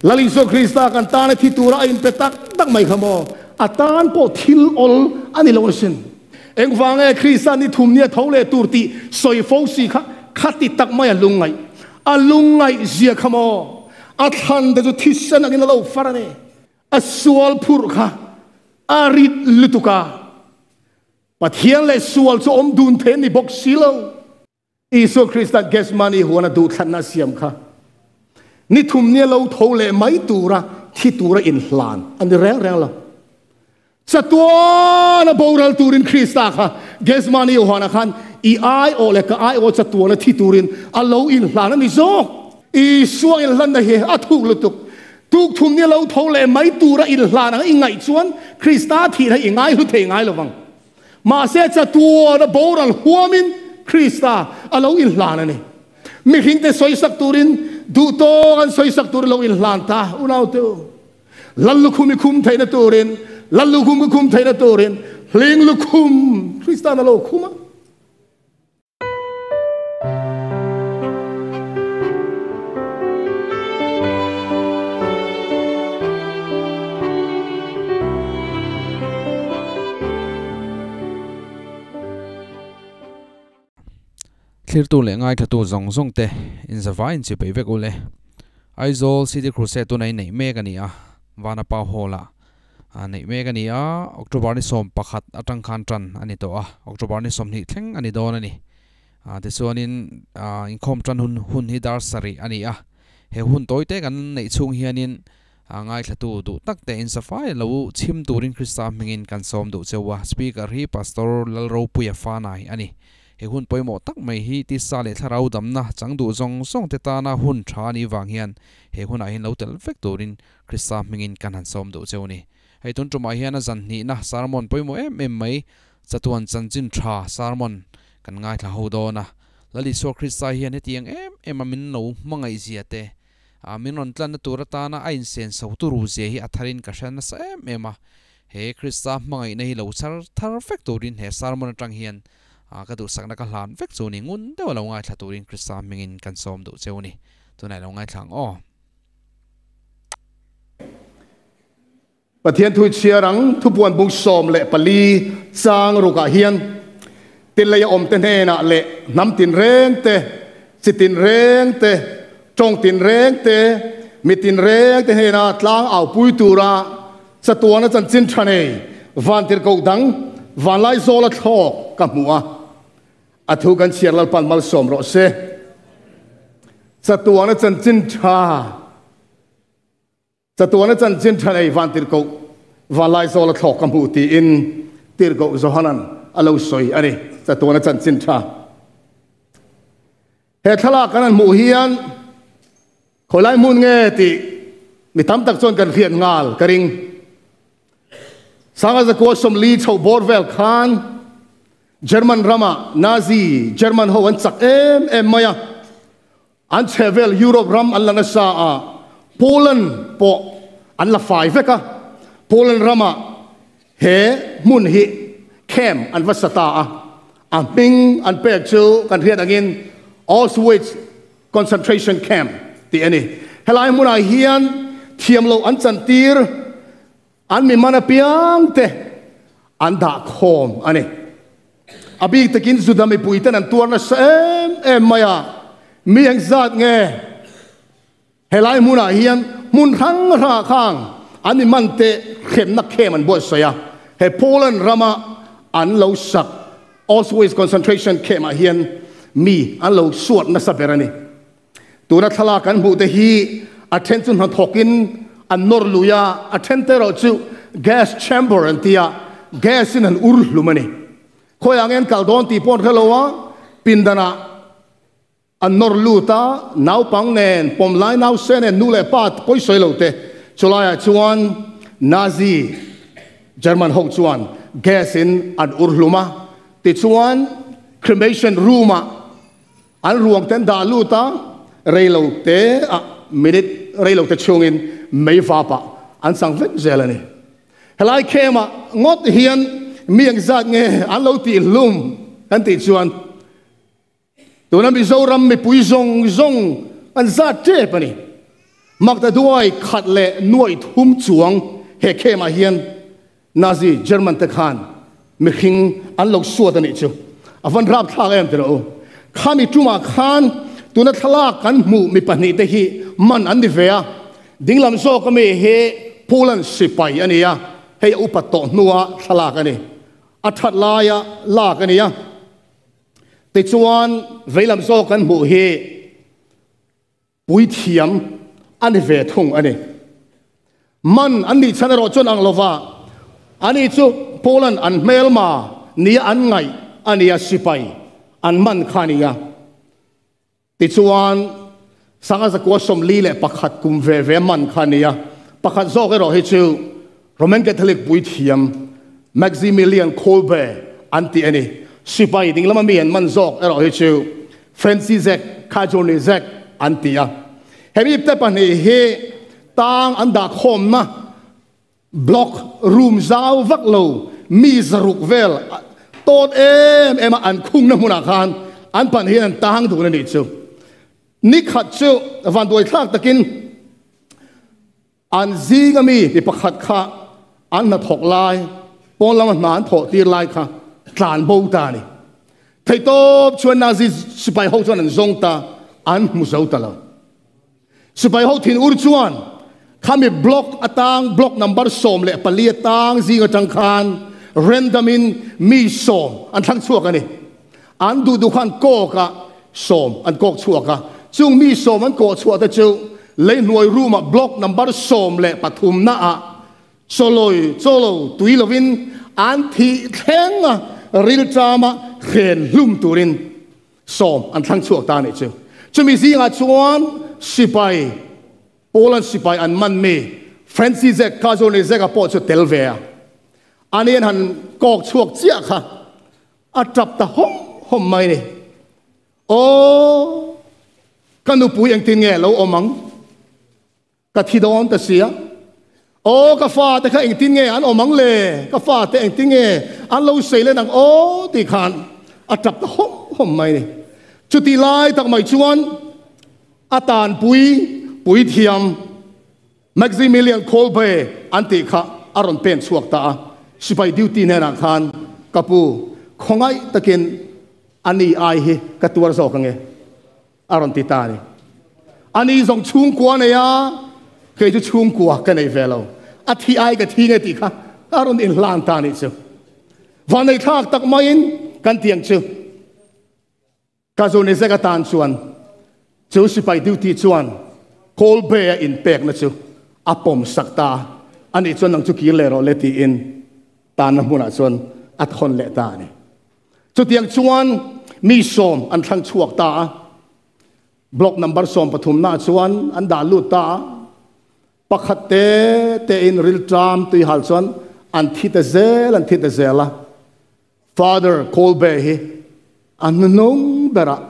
Lal Isua Krista kan tana thi tura a inpe tak tak mai kha maw? A tan pawh thil awl a ni lo asin. Engvang nge Krista ni thum nia tho leh tur tih sawi fo si kha khati tak mai a lungngaih? A lungngaih zia kha maw? A thlan te chu thisen angin a lo far a ni. A sual phurh kha a rit lutuk a, Pathian leh sual chu awm dun thei a ni bawk si lo. Isua Krista Gethsemane huana duhthlanna a siam kha ni thum nia lo tho leh mai tura thi tura inhlan a ni reng reng lo. Chatuana boral turin Krista kha Gethsemane huana khan i aiawh leh ka aiawh chatuana thi turin a lo inhlan a ni zawk. Isua inhlanna hi a thuk lutuk. Tuk thum nia lo tho leh mai tura inhlan ang i ngaih chuan Krista thihna i ngai hlu thei ngai lovang. Mahse chatuana boral huamin Krista a lo inhlan a ni. Mihringte sawisak turin duh tawk an sawisak turin lo inhlan ta unaute u. Lal lukhum i khum theihna turin, Lal lukhum i khum theihna turin hling lukhum Krista'n a lo khum a. Thlirtu leh ngaithlatu zawng zawng te inzavai in chipei vek ule. Aizawl City Crusade tuna inneih mek a ni a, Vanapa Hall-ah a neih mek a ni a, October ni 11 atang khan tan a ni tawh a, October ni 20 thleng a ni dawn a ni. Tichuanin inkhawm tan hun hun hi dar sarih a ni a, he hun tawi te kan neih chhung hianin ngaithlatu duh tak te insafai lo chhim turin Krista hmingin kan sawm duh cheu a, Speaker hi Pastor Lalropuia Fanai a ni. He hun pawimawh tak mai hi tisa leh thlarau damna chang duh zawng zawng te tana hun tha a nih vang hian he hunah hian lo tel vek turin Krista hmingin kan han sawm duh cheu ni. Hei tun tumah hian a zan hnihna sermon pawimawh em em mai, chatuan chanchin tha sermon kan ngaithla ho dawn a. Lal Isua Krista hian hetiang em em a min lo hmangaih zia te, a min rawn tlanna tur atana a insen so turu zia hi a tharin ka hre nasa em em a. He Krista hmangaihna hi lo chhar thar vek turin he sermon atang hian ka duhsakna ka hlan vek chu ni. Ngun deuh a lo ngaithla turin Krista hmingin kan sawm duh cheu ni. Tunah i lo ngaithla ang aw. Pathian thu chhiar ang thupuan bung 14 chang rukah hian tin lei a awmte hnenah leh hnam tinreng te, chi tinreng te, tawng tinreng te, mi tinreng te hnena tlang aupui tura chatuana chanchin tha nei vantirhkoh dang vanlaizawla thlawk ka hmu a. A thu kan chhiar Lalpan malsawm rawh se. Chatuana chanchin tha Chatuana chanchin tha nei van tirhkoh Vanlaizawla thlawk ka hmuh tiin tirhkoh Johanan a lo sawi a ni. Chatuana chanchin tha He thlalak kan han hmuh hian khawilai hmun nge tih mi tam tak chuan kan hriat nghal ka ring. Sanga zakua 40 chho bawr vel khan German rama Nazi German ho an chak em em mai a, an chhehvel Europe ram an la nasa a, Poland pawh an la fai vek a, Poland rama he hmun hi camp an va sa ta a, a hming an pek chu kan hriat angin Auschwitz concentration camp tih a ni. Helai hmunah hian thiam loh an chantir an mi man apiang te an dah khawm a ni. A bik takin Juda mipui ten an tuar nasa em em mai a, mi engzat nge helai hmunah hian hmun hrang hrangah khang an mi man te hremna khem an buatsaih a, he Poland rama an lo sak Auschwitz concentration camp ah hian mi an lo suat nasa ber a ni. Tuna thlalak kan hmuh te hi a then chu hnathawkin an nawr lui a, a then te erawh chu gas chamber an ti a, gas in an ur hlum a ni. Khawiah nge an kal dawn tih pawh an hre lo a, pindanah an nawr lut a, naupang nen, pawmlai nause nen, nu leh pa pawisawi lo te chulaiah chuan Nazi German ho chuan gas in an ur hlum a, tichuan cremation room ah An ruang te an dah lut a, reilo te ah minute reilo te chhungin mei vap ah an chang vek zel a ni. Helai khem ah ngawt hian mi engzat nge an lo tih hlum kan tih chuan tuna Mizoram mipui zawng zawng an zat tep a ni. Maktaduai khat leh nuaih thum chuang he camp ah hian Nazi German te khan mihring an lo suat a nih chu. A van rapthlak em tilo u. Khami tumah khan tuna thlalak kan hmuh mi pahnihte hi man an ni ve a. Dinglam zawk ami hi Poland sipai a ni a, hei a upat tawh hnua thlalak a ni. A that laia lak a ni a. Tichuan veilam zawk kan hmuh hi Puithiam a ni ve thung a ni. Man an nih chhan erawh chuan ang lova, ani chu Poland an hmelma nia an ngaih a nia, sipai an man kha a nia. Tichuan, Sanga zakua 41 kum ve ve man kha a nia. Pakhat zawk erawh hi chu Roman Catholic puithiam Maximilian Kolbe an tih a ni. Sipai ding lama mi an man zawk erawh hi chu Franciszek Kajornizek an ti a. Hemi ipte pahnih hi tang an dah khawmna block room zau vak lo mi zaruk vel tawt em em a an khungna hmunah khan an pahnih hian an tang dun a nih chu. Nikhat chu vanduaithlak takin An zinga mi mi pakhat kha an hnathawk lai, pawn lama hna an thawh tir lai kha tlan bo ta a ni. Theihtawp chuan Nazi sipai ho chuan an zawng ta, an hmu zo ta lo. Sipai ho thin ur chuan khami block atang, block number 14 atang zing atang khan random in mi sawm an thlang chhuak a ni. An duh duh khan kawk a sawm an kawk chhuak a, chung mi sawm an kawh chhuah te chu leihnuai room ah block number 13 na ah chawlawi chawlo tui lovin an thih thleng a, rilṭam a hren hlum turin sawm an thlang chhuak ta a nih chu. Chumi zingah chuan sipai Poland sipai an man mi Franciszek Kazornizek-a pawh chu tel ve a, ani an han kawk chhuak chiah kha A tap ta hawm hawm mai ni. Aw, ka nupui engtin nge lo awm ang? Ka thi dawn ta sia. Aw, ka fate kha engtin nge an awm ang le? Ka fate engtin nge an lo sei len ang aw? Tih khan a tap ta hawm hawm mai ni. Chutih lai tak mai chuan a tanpui puithiam Maximilian Kolbe an tih kha a rawn pen chhuak ta a, sipai duty hnenah khan, Ka pu, khawngaih takin a ni ai hi ka tuar zawk ange, a rawn ti ta a ni. A ni zawng chhungkua a nei a, kei chu chhungkua ka nei ve lo, a thi ai ka thi nge tih kha a rawn inhlan ta a nih chu. Vanneithlak tak maiin kan tiang chu. Ka Zunizek atan chuan chu sipai duty chuan Kolbe a inpekna chu a pawm sak ta a, ani chuan nang chu kir leh rawh le tiin tanna hmunah chuan a thawn leh ta a ni. Chutiang chuan mi sawm an thlang chhuak ta a, block number sawmpathumnaah chuan an dah lut ta a, pakhat te tein rilṭam tuihal chuan an thi ta zel an thi ta zel a. Father Kolbe hi a hnuhnung berah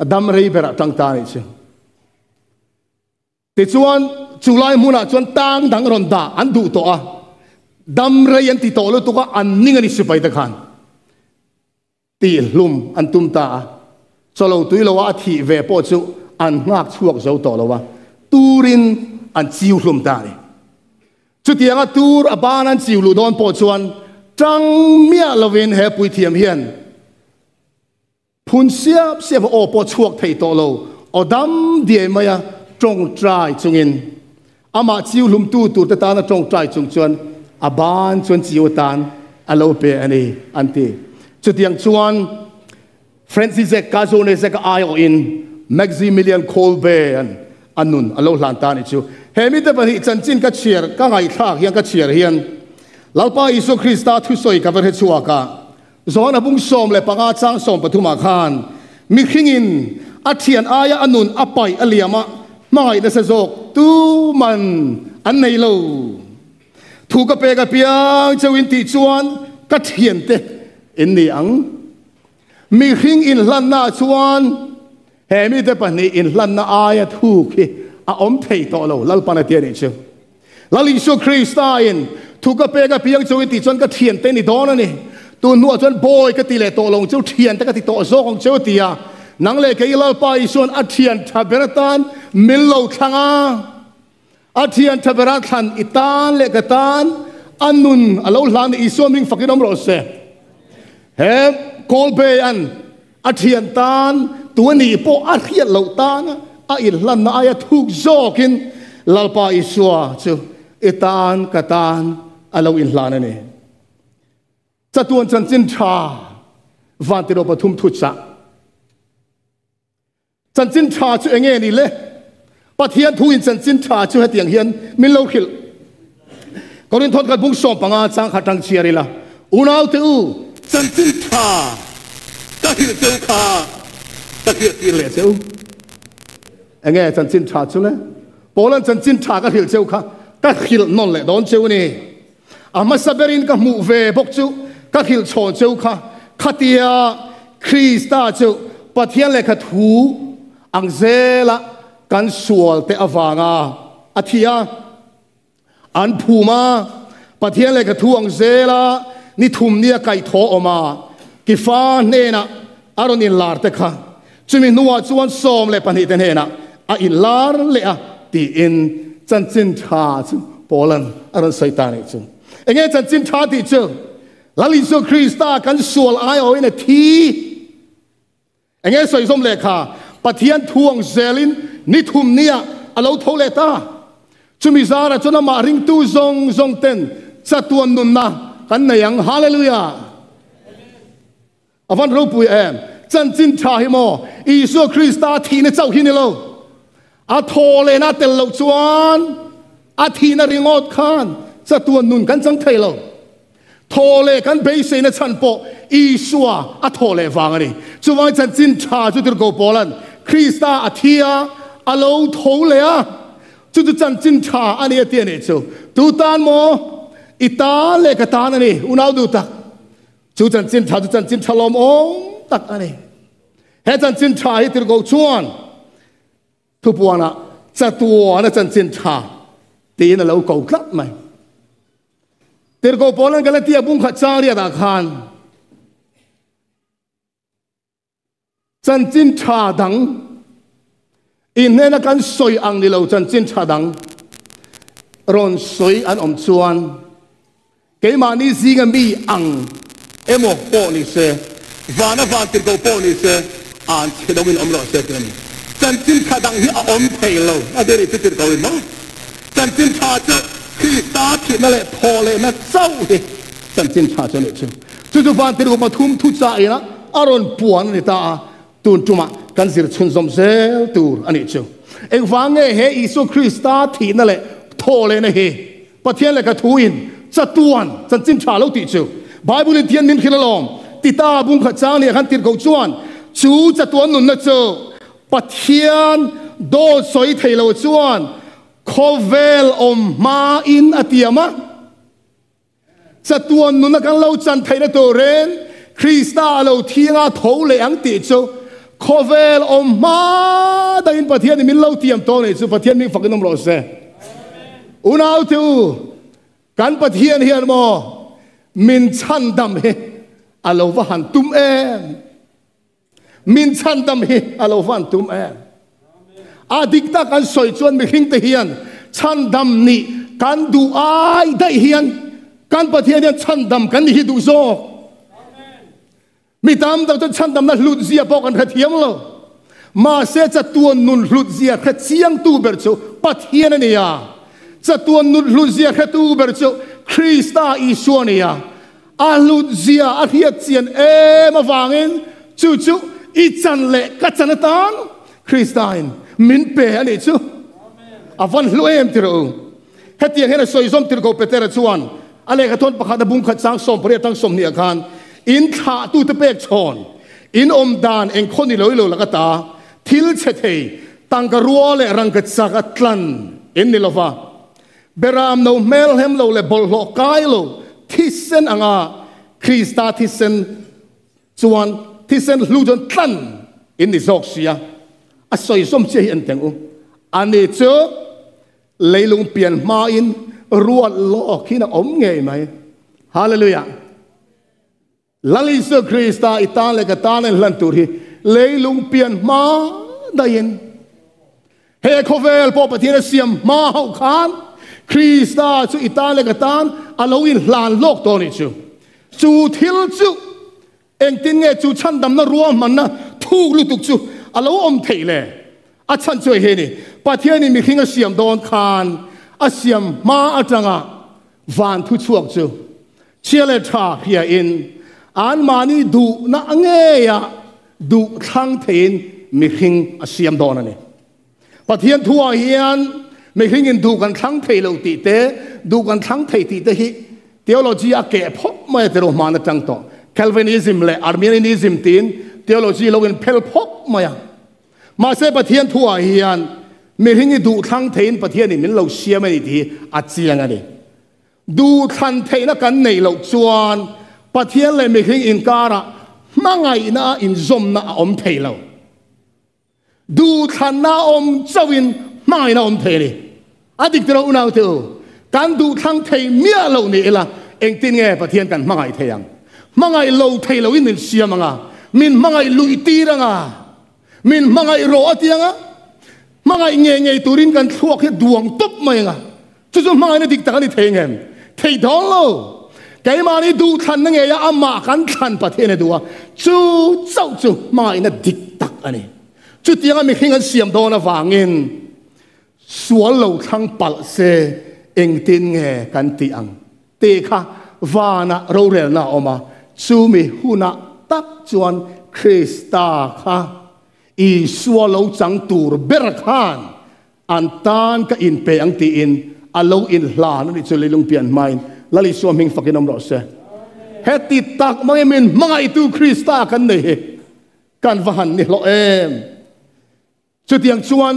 a dam rei berah tang ta a nih chu. Tichuan chu lai hmunah chuan tang dang rawn dah an duh tawh a, dam rei an ti tawh lutuk a, an ning a ni sipai te khan. Tihhlum an tum ta a, chawlo tui loa a thih ve pawh chu an nghak chhuak zo tawh lo a, turin an chiu hlum ta a ni. Chutianga tur a ban an chiu luh dawn pawh chuan tang miah lovin he puithiam hian phun siap siap a aw pawh chhuak thei tawh lo, aw dam diai maia tawngtai chungin amah chiu hlumtu turte tana tawngtai chung chuan a ban chuan chiu atan a lo pe a ni, an ti. Chutiang chuan Franciszek Kazornezek-a aiawhin Maximilian Kolbe-a'n a nun a lo hlan ta a nih chu. He mite pahnih chanchin ka chhiar, ka ngaihthlak hian, ka chhiar hian Lalpa Isua Krista thusawi ka va hre chhuak a. Johana bung 15 chang 13 ah khan mihringin a thian aia a nun a paih a liam a, hmangaih nasa zawk tu man an nei lo. Thu ka pek apiang cheu in tih chuan ka thiante in ni ang. Mihring inhlanna ah chuan he mite pahnih inhlanna aia thuk hi a awm thei tawh lo, Lalpan a ti a nih chu. Lal Isua Krista in thu ka pek apiang chu i tih chuan ka thiante ni dawn a ni. Tun hnuah chuan bawi ka ti leh tawh lo ang cheu, thiante ka ti tawh zawk ang cheu a ti a. Nang leh kei Lalpa Isua'n a thian tha ber atan min lo thlang a, a thian tha bera thlan i tan leh ka tan a nun a lo hlan ni. Isua hming fakin awm rawh se. He Kolbe an a thian tan tu a nih pawh a hriat loh tan a inhlanna aia thuk zawkin Lalpa Isua chu i tan ka tan a lo inhlan a ni. Chatuan chanchin tha vantirh pathum thuchah. Chanchin tha chu enge ni le? Pathian thu in chanchin tha chu hetiang hian min lo hrilh. Korinthon khat bung 15 chang khat tang chhiar ila. Unau te u, chanchin tha ka hrilh cheu kha ka hriat tir leh cheu. Enge chanchin tha chu le? Paulan chanchin tha ka hrilh cheu kha ka hrilh nawn leh dawn cheu ni. A hmasa berin ka hmuh ve bawk chu ka hrilh chhawn cheu kha, khatia Krista chu Pathian lehkha thu ang zela kan sual te avanga a thi a, an phum a, Pathian lehkha thu ang zela ni thum nia kaih thaw awm a, Kifa hnenah a rawn inlar te kha, chumi hnuah chuan 12 te hnenah a inlar leh a tiin chanchin tha chu Paulan a rawn sawi ta nih chu. Enge chanchin tha tih chu? Lal Isua Krista kan sual ai awin a thi. Enge sawi zawm leh kha? Pathian thu ang zelin ni thum nia a lo tho leh ta. Chumi zara chuan amah ringtu zawng zawng ten chatuan nunna kan nei ang. Hallelujah! A van ropui em! Chanchin tha hi maw Isua Krista thihna chauh hi ni lo. A thaw lehna tel loh chuan a thihna ringawt khan chatuan nun kan chang thei lo. Thaw leh kan beiseina chhan pawh Isua a thaw leh vang a ni. Chuvangin chanchin tha chu tirhkoh Paulan Krista a thi a, a lo tho leh a, chu chu chanchin tha a ni a ti a nih chu. Tu tan maw? I tan leh ka tan a ni, unau duh tak. Chu chanchin tha chu chanchin tha lawm awm tak a ni. He chanchin tha hi tirhkoh chuan thupuanah chatuana chanchin tha tiin a lo ko tlat mai. Tirhkoh Paulan Galatia bung khat chang riatah khan chanchin tha dang in hnena kan sawi ang ni lo chanchin tha dang rawn sawi an awm chuan keimahni zinga mi ang emaw pawh ni se, vana van tirhkoh pawh ni se, an chhe dawngin awm rawh se tih a ni. Chanchin tha dang hi a awm thei lo a ti a ni chu tirhkoh in maw? Chanchin tha chu Krista thihna leh thawh lehna chauh hi chanchin tha chu a nih chu. Chu chu van tirhkoh pathum thuchah ina a rawn puan a ni ta a, tun tumah kan zir chhunzawm zel tur a nih chu. Engvang nge he Isua Krista thihna leh thawh lehna hi Pathian lehkha thu in chatuan chanchin tha lo tih chu Bible in thian min hrilh alawm. Tita bung khat chang nia khan tirhkoh chuan chu chatuan nunna chu Pathian dawt sawi thei lo chuan khawvel awm hma in a tiam a. Chatuan nunna kan lo chan theihna turin Krista a lo thianga tho leh ang tih chu khawvel awm hma daihin Pathian in min lo tiam tawh nei chu Pathian hming fakin awm rawh se. Unau te u, kan Pathian hian maw min chhandam hi a lo va han tum em. Min chhandam hi a lo va han tum em. A dik tak an sawi chuan mihring te hian chhandam nih kan duh ai daih hian kan Pathian hian chhandam kan nih hi duh zawk. Mi tam tak chuan chhandamna hlut zia pawh kan hrethiam lo. Mahse chatuan nun hlut zia hre chiangtu ber chu Pathian a ni a. Chatuan nun hlut zia hretu ber chu Krista Isua a ni a. A hlut zia a hriat chian em avangin chu chu i chan leh ka chan atan Krista in min pe a nih chu. A van hlu em ti rawh u. Hetiang hian a sawi zawm tirhkoh Petera chuan a lehkha thawn pakhat a bung khat chang 18 atang 20 ah khan in thlahtute pek chhawn in awm dan eng khaw ni lo i lo lak ata thil chhe thei tangka rua leh rangka chak a tlan in ni lova beram no hmel hem lo leh bawlhhlawh kai lo thisen anga Krista thisen chuan thisen hlu chuan tlan in ni zawk sia a sawi zawm chiah hi an teng u ani chu leilung pian hmain ruat lawk hin a awm ngei mai. Hallelujah. Lal Isua Krista i tan leh ka tan en hlan tur hi leilung pian hma daihin. He khawvel pawh Pathian a siam hma hauh khan Krista chu i tan leh ka tan a lo inhlan lawk tawh a nih chu. Chu thil chu engtin nge chu chhandamna ruahmanna thuk lutuk chu a lo awm theih le? A chhan chu hei hi a ni, Pathianin mihring a siam dawn khan a siam hma atanga van thuchhuak chu chhia leh tha hriain anmahni duhna ngeia duh thlang theiin mihring a siam dawn a ni. Pathian thuah hian mihringin duh kan thlang thei lo tih te, duh kan thlang thei tih te hi theology a keh phawp mai a ti ro hman atang tawh. Calvinism leh Arminianism tiin theology lo in phel phawp mai a. Mahse Pathian thuah hian mihring i duh thlang theiin Pathianin min lo siam a ni tih hi a chiang a ni. Duhthlan theihna kan neih loh chuan Pathian leh mihring inkarah hmangaihna a inzawmna a awm thei lo. Duhthlanna a awm chauhin hmangaihna a awm thei a ni. A dik tilo unaute u, kan duhthlang thei miah loh ni ila engtin nge Pathian kan hmangaih thei ang? Hmangaih lo thei loin min siam ang a, min hmangaih luih tir ang a, min hmangaih rawh a ti ang a, hmangaih ngei ngei turin kan thluak hi duang tawp mai ang a. Chu chu hmangaihna dik tak a ni thei ngem? Thei dawn lo. Keimahni duhthlanna ngei a amah kan thlan Pathian a duh a, chu chauh chu hmangaihna dik tak a ni. Chutianga mihring an siam dawn avangin sual lo thlang palh se engtin nge kan tih ang tih kha vanah rorelna a awm a, chumi hunah tak chuan Krista kha Isua lo chang tur ber khan An tan ka inpe ang tiin a lo inhlan a nih chu leilung pian hmain Lal Isua hming fakin awm rawh se. Heti tak mangin min hmangaihtu Krista kan nei hi kan va han ni hlawh em. Chutiang chuan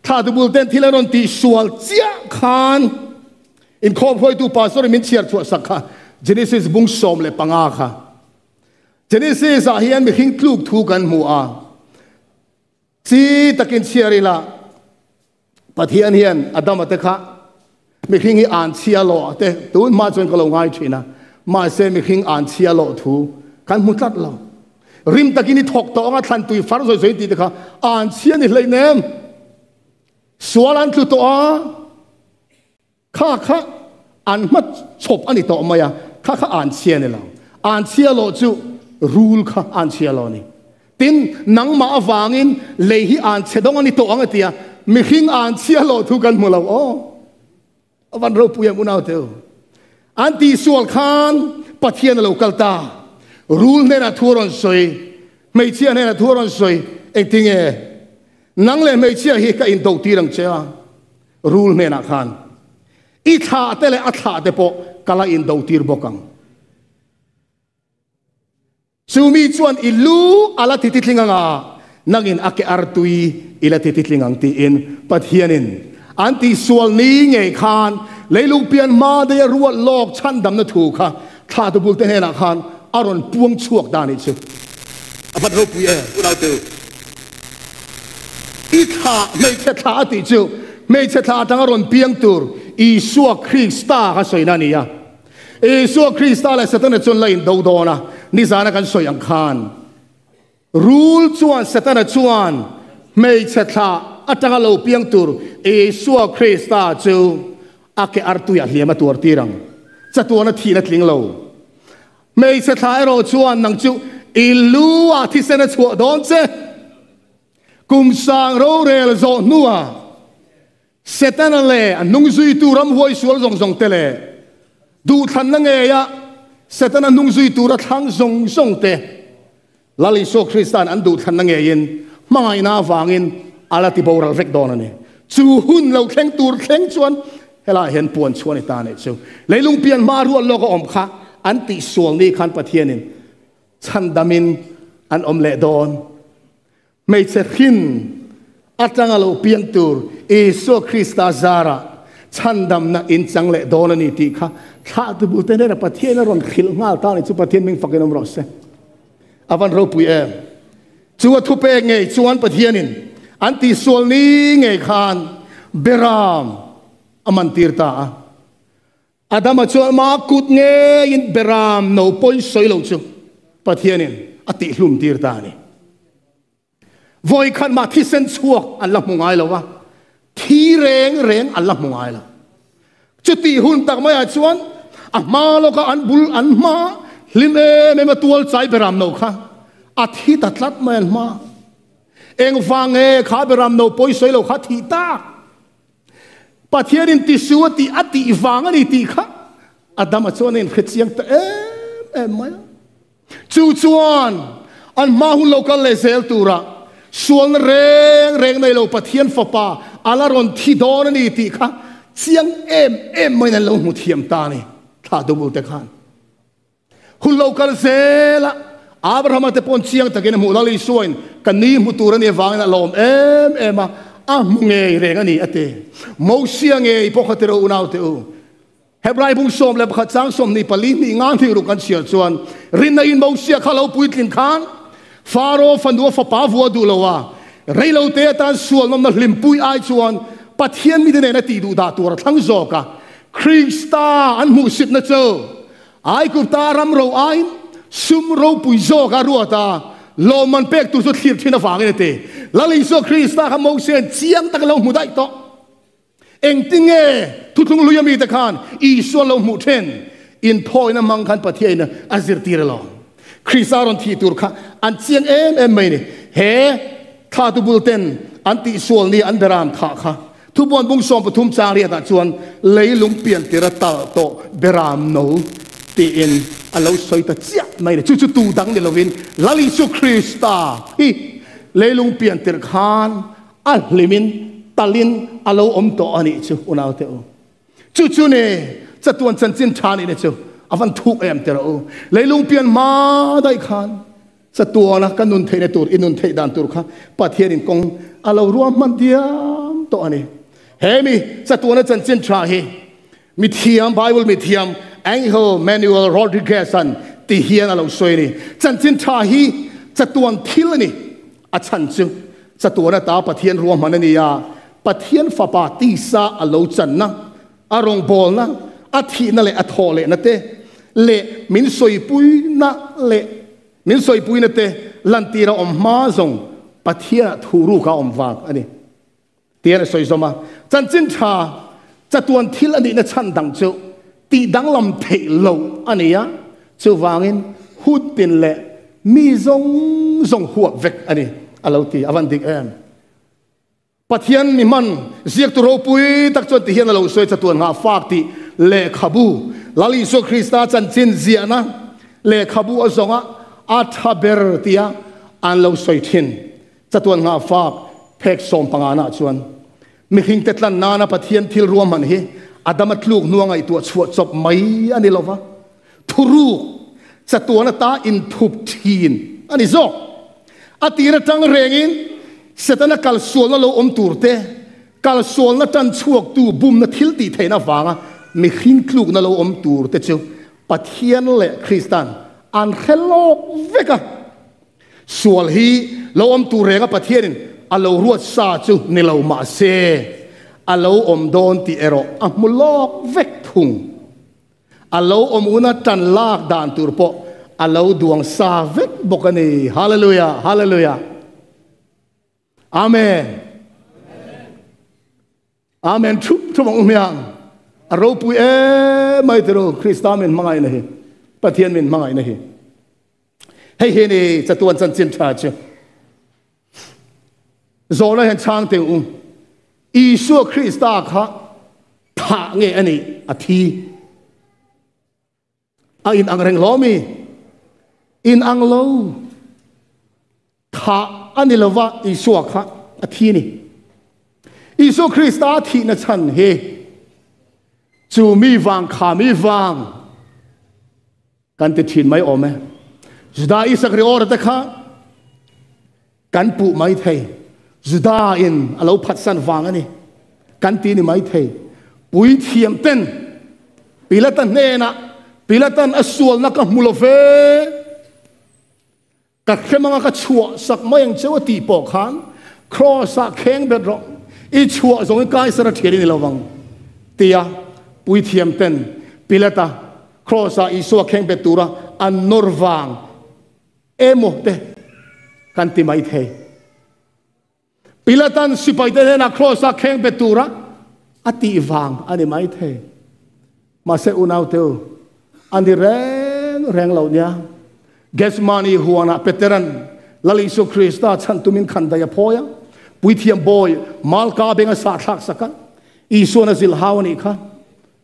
thla tubul ten thil an rawn tih sual chiah khan inkhawm hruaitu pastor in min chhiar chhuah sak kha Genesis bung 15 kha. Genesis ah hian mihring tluk thu kan hmu a. Chi takin chhiar ila, Pathian hian Adama te kha mihring hi an chhia lawh te tun hma chuan ka lo ngai thin a, mahse mihring an chhia lawh thu kan hmu tlat lo. Rim takin i thawk tawh anga thlan tui far zawi zawi tih te kha an chhia ni hleinem. Sual an tlu tawh a. Kha kha an hma chawp a ni tawh mai a, kha kha an chhia ni lo. An chhia loh chu rul kha an chhia lo a ni. Tin, nangmah avangin lei hi an chhe dawng a ni tawh ang a ti a, mihring an chhia loh thu kan hmu lo aw. A van ropui em unau teu. An tihsual khan Pathian a lo kal ta. Rul hnenah thu a rawn sawi, hmeichhia hnenah thu a rawn sawi, engtinge nang leh hmeichhia hi ka indoh tir ang che a? Rul hnenah khan i thlah te leh a thlah te pawh ka la indo tir bawk ang. Chu mi chuan i lu a la ti titling ang a, nangin a ke artui i la ti titling ang tiin Pathianin an tihsual ni ngei khan leilung pian hma daih a ruat lawk chhandamna thu kha thlah tubul te hnenah khan a rawn puang chhuak ta nih chu. A vat ropui e, unaute. I thlah, hmeichhe thlah a tih chu hmeichhe thlah atanga rawn piang tur Isua Krista kha sawina a ni a. Isua Krista leh Setana chuan la indo dawn a, nizana kan sawi ang khan rul chuan Setana chuan hmeichhe thlah atanga lo piang tur Isua Krista chu a ke artuiah hliam a tuar tir ang. Chatuana thihna tling lo. Hmeichhe thla erawh chuan nang chu i lu ah thisen a chhuah dawn che. Kum sang rorel zawh hnuah Setana leh a hnungzuitu ramhuai sual zawng zawng te leh duhthlanna ngeia Setana hnungzui tura thlang zawng zawng te Lal Isua Krista'n an duhthlanna ngeiin hmangaihna avangin a la ti boral vek dawn a ni. Chu hun lo thleng tur thleng chuan helaiah hian puan chhuah a ni ta a nih chu. Leilung pian hma rual lawk a awm kha an tihsual ni khan Pathianin chhandamin an awm leh dawn. Hmeichhe hrin atanga lo piang tur Isua Krista zarah chhandamna inchang leh dawn a ni tih kha thlahtu bulte hnena Pathian a rawn hrilh nghal ta a ni chu Pathian hming fakin awm rawh se. A van ropui em! Chu a thupek ngei chuan Pathianin an tihsual ni ngei khan Beram a mantir ta a. Adama chuan amah kut ngeiin Beram no pawi sawi lo chu Pathianin a tihhlum tir ta a ni. Vawi khat mah thisen chhuak an la hmu ngai lo a. Thi reng reng an la hmu ngai lo. Chuti hun tak maiah chuan a hma lawka an bul an hma hlim em em a tual chai beram no kha a thi ta tlat mai an hma. Engvang nge kha beram no pawi sawi lo kha thih tak? Pathianin tisu a tih a tih vang a ni tih kha Adama chuan a inhre chiang ta em em mai a. Chu chuan an hma hun lo kal leh zel tura sualna reng reng nei lo Pathian Fapa a la rawn thi dawn a ni tih kha chiang em em maiin an lo hmu thiam ta a ni, thla dubul te khan. Hun lo kal zela Abrahama te pawn chiang takin a hmuh Lal Isuain ka ni hmu tur a nih avangin a lawm em em a, a hmu ngei reng a ni a ti. Mosia ngei pawh kha tiro unaute u. Hebrai bung 11 chang 24 hnih nga hnih ruk kan chhiar chuan rinna in Mosia kha lo puitlin khan Faro fanu a fapa vua duh lo a, reilo te atan sual nawmna hlimpui ai chuan Pathian mite nena tih duh dah tur a thlang zawk a. Krista an hmuhsitna chu Aigupta ram ro aiin sum ropui zawk a ruat a, lawmman pek tur chu thlir thin avangin a ti. Lal Isua Krista kha Mosia'n chiang taka lo hmu daih tawh. Engtin nge thuthlung hlui ami te khan Isua lo hmuh then? Inthawina hmang khan Pathiain a zirtir alawm. Krista rawn thih tur kha an chiang em em mai ni. He thlatu bul ten an tihsual ni an beram thah kha thubuan bung 13 chang riatah chuan leilung pian tir a talh tawh beram no tiin a lo sawi ta chiah mai ni. Chu chu tu dang ni lovin Lal Isu Krista hi leilung pian tir khan A hlimin talin a lo awm tawh a nih chu unaute u. Chu chu ni chatuan chanchin tha nih na chu a van thuk em ti rawh u. Leilung pian hma daih khan chatuana ka nun theihna tur i nun theih dan tur kha Pathianin kawng a lo ruahman diam tawh a ni. He mi chatuana chanchin tha hi mithiam Bible mithiam Angel Manuel Rodriguez-a'n ti hian a lo sawi a ni. Chanchin tha hi chatuan thil a ni. A chhan chu chatuan ata Pathian ruahman a ni a, Pathian Fapa tisa a lo channa, a rawngbawlna, a thihna leh a thawh lehna te leh min sawipuina leh min sawipuina te lantira awm hma zawng Pathianah thu ruk a awm vang a ni. Tian a sawi zawm a, chanchin tha chatuan thil a nihna chhan dang chu tih danglam theih loh a ni a, chuvangin hun tin leh mi zawng zawng huap vek a ni, a lo ti. A van dik em? Pathian mi hman ziaktu ropui tak chuan ti hian a lo sawi chatuan nghah fak tih lehkhabu Lal Isua Krista chanchin ziahna lehkhabu a zawnga a tha ber tia an lo sawi thin. Chatuan nghah fak phek 15 nah chuan mihringte tlan nana Pathian thil ruahman hi Adama tluk hnua ngaihtuah chhuah chawp mai a ni lova, thuruk chatuan ata inthup thin a ni zawk. A tir atang rengin Setana kalsualna lo awm tur te, kalsualna tan chhuaktu bumna thil tih theihna avanga mihring tlukna lo awm tur te chu Pathian leh Kristan an hre lawk vek a. Sual hi lo awm tur renga Pathianin a lo ruat sa chu ni lo mah se, a lo awm dawn tih erawh a hmu lawk vek thung. A lo awm una tan lak dan tur pawh a lo duang sa vek bawk a ni. Hallelujah! Hallelujah! Amen! Amen thup thup ang u hmiang. A ropui em mai tiro Krista min hmangaihna hi. Pathian min hmangaihna hi. Hei hi ni chatuan chanchin tha chu. Zawhna hian chhang teh u. Isua Krista kha thah nge ani a thi. A in ang reng lo mi? In ang lo. Thah a ni lova Isua kha a thi ni. Isua Krista thihna chhan hi chu mi vang kha mi vang kan ti thin mai awm e. Juda Isakriora te kha kan puh mai thei. Juda in a lo phatsan vang a ni. Kan ti ni mai thei. Puithiam ten Pilata hnenah Pilatan a sualna ka hmu lo ve. Ka hrem anga ka chhuah sak mai ang cheu a tih pawh khan Cross ah kheng bet rawh. I chhuah zawng i Kaisar a thian i ni lo vang tia puithiam ten Pilata Cross ah Isua kheng bet tura an nawr vang emaw te kan ti mai thei. Pilatan sipai te hnenah Kraws-a kheng bet tura a tih vang a ni maithei. Mahse unaute u, a ni reng reng lo nia. Gethsemane huanah Petera'n Lal Isua Krista chhan tumin khan daih a phawi a, Puithiam bawi Malka benga sah thlak sak a, Isua'n a zilh hau a nih kha.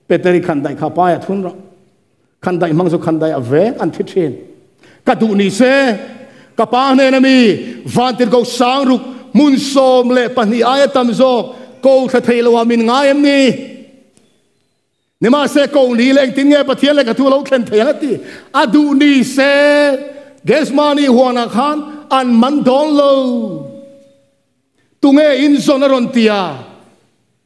Peter i khan daih kha pai a thun rawh. Khan daih hmang chu khan daih a vek an thi thin. Ka duh ni se, ka pa hnena mi Vantirhkoh Sangruk hmun 12 aia tam zawk ko thla thei loah min ngai em ni? Nimahse ko ni leh engtin nge Pathian leh ka thu a lo thlen thei ang a ti. A duh ni se, Gethsemane huanah khan an man dawn lo. Tunge in zawn a rawn ti a?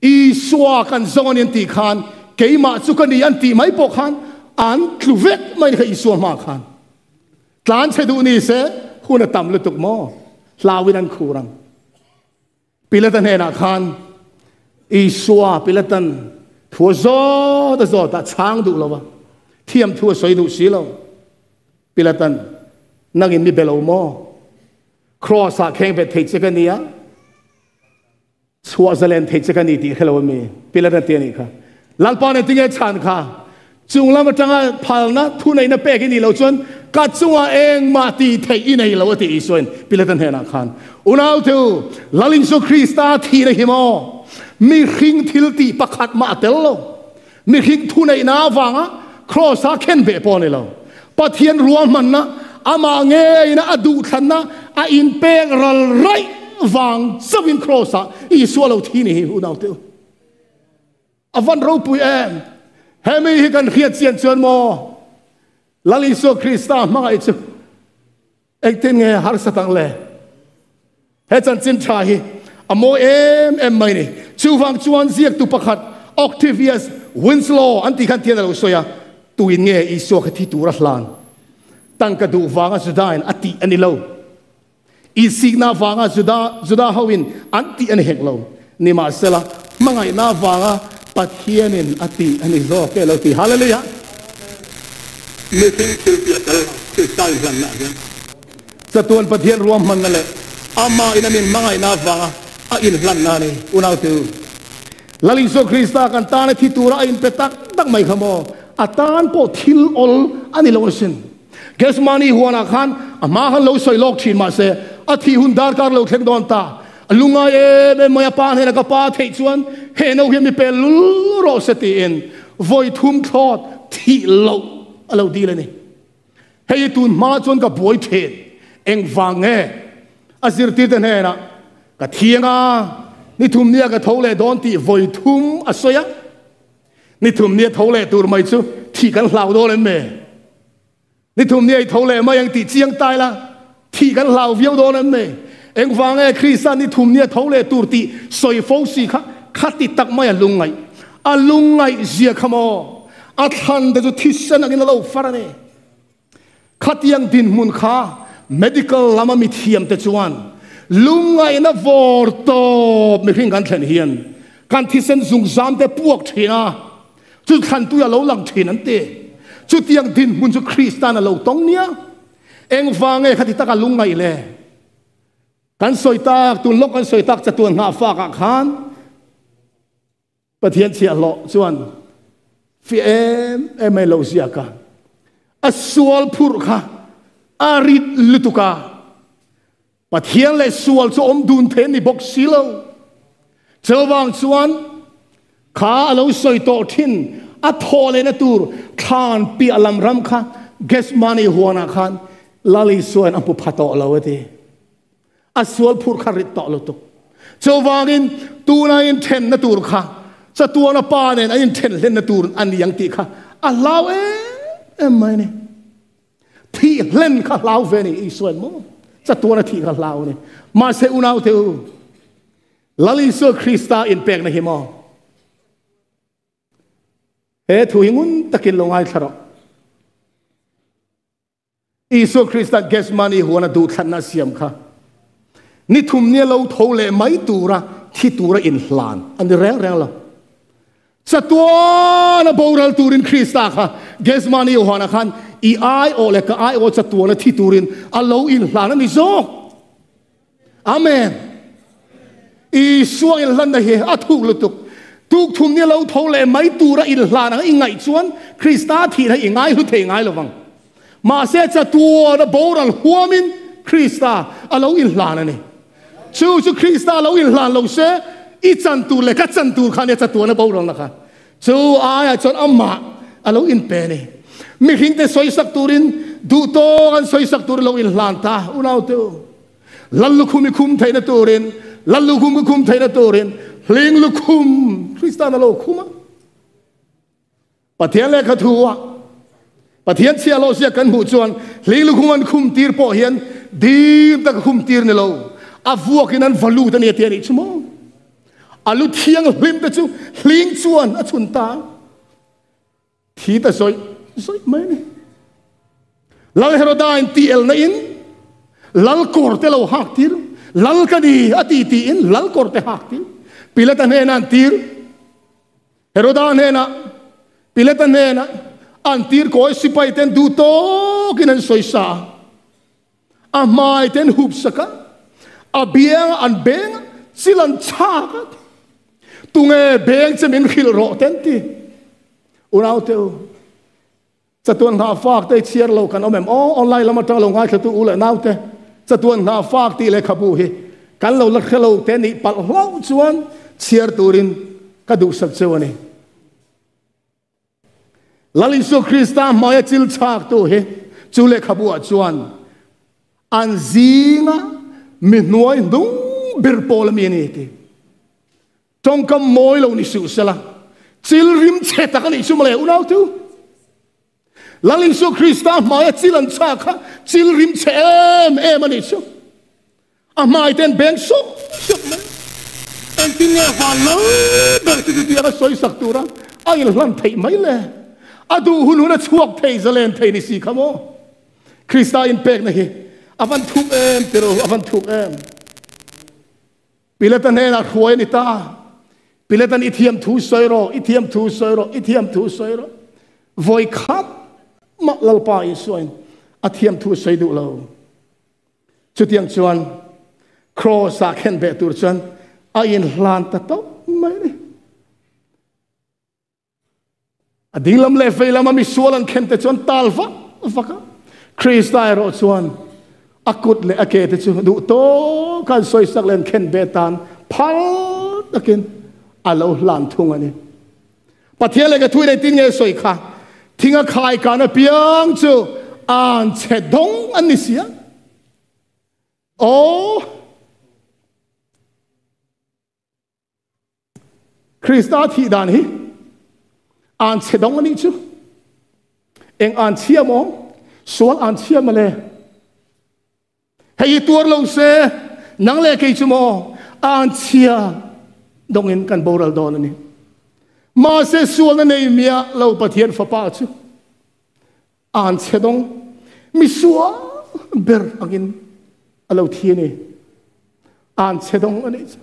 Isua kan zawng a ni an tih khan keimah chu ka ni an tih mai pawh khan an tlu vek mai ni kha Isua hmaah khan. Tlan chhe duh ni se hun a tam lutuk maw? Hlauin an khur ang. Pilata hnenah khan Isua Pilatan thu a zawt a zawt a chhang duh lo va, thiam thu a sawi duh si lo. Pilatan, Nangin mi be lo maw? Kraws-ah kheng bet thei che ka nia. Chhuah zalen thei che ka ni tih hre lo ami? Pilat a ti a nih kha. Lalpa nen tinge chhan kha? Chung lam atanga phalna thuneihna pek i nih loh chuan ka chungah engmah tih theih i nei lo a ti Isuain Pilata hnenah khan. Unau thu, Lal Isu Krista thihna hi maw mihring thil tih pakhat mah a tel lo. Mihring thuneihna avanga Kraws-a khenbeh pawh a ni lo. Pathian ruahmanna, amah ngeina a duhthlanna a inpek ral raih vang chauhin Kraws-ah Isua lo thi ni hi unaute u. A van ropui em! Hemi hi kan hriat chian chuan maw Lal Isua Krista hmangaih chu Engtin nge harsat ang le? He chanchin tha hi a mawi em em mai ni. Chuvang chuan ziaktu pakhat Octavius Winslow an tih khan tian a lo sawi a, Tuin nge Isua kha thi tur a hlan? Tangka duh vanga Judain a tih a ni lo. Insikna vanga Juda Juda hoin an tih a ni hek lo. Nimahsela, hmangaihna vanga Pathianin a tih a ni zawk e lo ti. Hallelujah! Mihring thil piah tel Krista inhlanna ah hian. Chatuan Pathian ruahmanna leh Amah in a min hmangaihna avanga a inhlanna a ni. Unautu, Lal Isua Krista kan tana thi tura a inpe tak tak mai kha maw? A tan pawh thil awl a ni lo asin. Gethsemane huanah khan a hma khan lo sawi lawk thin mahse a thih hun darkar lo thleng dawn ta. A lungai em em mai a pa hnenah ka pa theih chuan he no hian mi pel lul rawh se tiin vawi thum thlawt thih loh a lo dil a ni. Hei tun hma chuan ka buai thin engvang nge a zirtirte hnenah ka thiang a, ni thum nia ka tho leh dawn tih vawi thum a sawi a, ni thum nia tho leh tur mai chu thih kan hlau dawn em me? Ni thum ni ei tho leh mai ang tih chiang ta ila, thih kan hlau viau dawn em ni? Engvang nge Krista ni thum ni a tho leh tur tih sawi fo si kha khati tak mai a lungngaih? A lungngaih zia kha maw? A thlan te chu thisen angin a lo far a ni. Khatiang dinhmun kha medical lama mithiam te chuan lungngaihna vawr tawp mihring kan thlen hian kan thisen zungzam te puak thin a, Chu thlantui a lo lang thin an ti. Chutiang dinhmun chu Kristan a lo tawng nia. Engvang nge khati taka lungngaih le? Kan sawi tak, tun lawk kan sawi tak chatuan nghah fakah khan Pathian chhiahhlawh chuan fiah em em mai lo ziak a. A sual phurh kha a rit lutuk a. Pathian leh sual chu awm dun thei an ni bawk si lo. Chuvang chuan kha a lo sawi tawh thin a thawh lehna tur thlan piah lam ram kha Gethsemane huanah khan Lal Isuain a hmu pha tawh lo a ti. A sual phurh kha rit tawh lutuk. Chuvangin tuna inthenna tur kha chatuana pa nen a inthen hlenna tur a ni ang tih kha a hlau em em mai a ni. Thih hlen kha hlau ve ni Isua maw? Chatuan a thih kha hlau ni. Mahse unau te u, Lal Isua Krista inpekna hi maw? He thu hi ngun takin lo ngaithla rawh. Isua Krista Gethsemane huana duhthlanna siam kha ni thum nia lo tho leh mai tura thi tura inhlan a ni reng reng lo. Chatuan a boral turin Krista kha Gethsemane huanah khan i aiawh leh ka aiawh chatuan a thi turin a lo inhlan a ni zawk. Amen. Isua inhlanna hi a thuk lutuk. Tuk thum ni lo tho leh mai tura inhlan anga i ngaih chuan Krista thihna i ngai hlu thei ngai lovang. Mahse chatuana boral huamin Krista a lo inhlan a ni. Chu chu Krista a lo inhlan lo se i chan tur leh ka chan tur kha nia chatuana boralna kha. Chu aiah chuan amah a lo inpe a ni. Mihringte sawisak turin duhtawk an sawisak turin lo inhlan ta unaute u. Lal lukhum i khum theihna turin, Lal lukhum ka khum theihna turin hling lukhum Krista'n a lo khum a. Pathian lehkha thu a Pathian chhia lo zia kan hmuh chuan hling lukhum an khum tir pawh hian dim taka khum tir ni lo, a vuakin an va lut a ni a ti a nih chu maw? A lu thianghlim te chu hling chuan a chhun ta. Thi ta zawih zawih mai a ni. Lal Heroda in ti elna in lal kawr te lo hak tir, lal ka ni a ti tiin lal kawr te hak tir. Pilata hnenah an tir, Heroda hnenah, Pilata hnenah an tir kawi sipai ten duh tawkin an sawi sa a. A hmai te an hup sak a, a biang ah an beng a, chil an chhak a, tunge beng che min hrilh rawh te an ti. Unau te u, chatuan nghah fak te chhiar lo kan awm em? Aw, online lam atang lo ngaithla tu u leh nau te, chatuan nghah fak tih lehkhabu hi kan lo la hre lo te nih palh hlauh chuan chhiar turin ka duhsak cheu a ni. Lal Isua Krista hmaia chil chhaktu hi chu lehkhabu ah chuan an zinga mi hnuai hnung ber pawl a mi a ni ti. Tawngkam mawi lo ni suh sela, chil rim chhe tak a nih chu mawle unau chu. Lal Isua Krista hmaia chil an chhak kha chil rim chhe em em a nih chu. A hmai ten beng sawk sawk mai. Engtin nge van lo ber chu chutiang a sawi sak tura a inhlan theih mai le? A duh hun hun a chhuak thei zalen thei ni si kha maw? Krista inpekna hi a van thuk em ti ro, a van thuk em. Pilata hnenah hruai a ni ta. Pilatan i thiam thu sawi rawh, i thiam thu sawi rawh, i thiam thu sawi rawh. Vawi khat mah Lalpa Isuain a thiam thu sawi duh lo. Chutiang chuan Kraws-ah khen beh tur chuan a inhlan ta tawp mai a ni. A dinglam leh veilam a misual an khen te chuan tal vak vak a. Krista erawh chuan a kut leh a ke te chu duh tawk an sawisak leh an khen beh tan phal takin a lo hlan thung a ni. Pathian leh ka thu in engtin nge sawi kha? Thing a khai kan apiang chu an chhe dawng an ni si a. Aw! Krista thih dan hi an chhe dawng a nih chu. Eng an chhia maw? Sual an chhia mawle. Hei hi tuar lo se, nang leh kei chu maw an chhia dawngin kan boral dawn a ni. Mahse sualna nei miah lo Pathian fapa chu an chhe dawng mi sual ber angin a lo thi a ni. An chhe dawng a nih chu.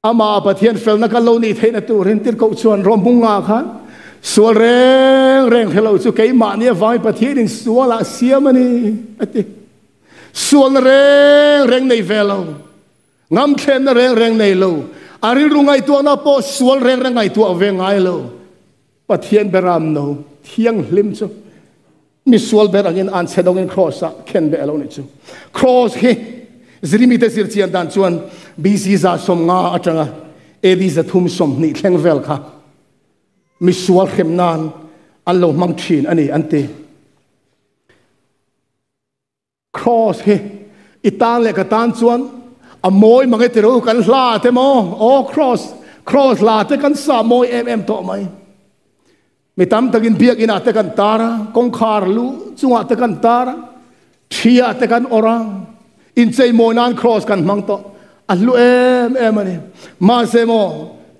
Amah Pathian felna kan lo nih theihna turin tirhkoh chuan rawh hmunga khan sual reng reng hre lo chu keimahni avangin Pathianin sualah siam a ni a ti. Sualna reng reng nei ve lo, ngamthlenna reng reng nei lo, a rilru ngaihtuahna pawh sual reng reng ngaihtuah ve ngai lo. Pathian beram no thianghlim chu mi sual ber angin an chhe dawngin cross ah khen beh a lo nih chu. Cross hi zirimi te zir chian dan chuan BC 150 atanga AD 320 thleng vel kha mi sual hrem nan an lo hmang thin a ni an ti. Cross hi i tan leh ka tan chuan a mawi mang e ti ro kan hla te maw? Aw cross, cross hla te kan sa mawi em em tawh mai. Mi tam takin biak inah te kan tar a, kawngkhar lu chungah te kan tar a, thiah te kan awrh a, inchei mawi nan cross kan hmang tawh. A hlu em em a ni. Mahse maw,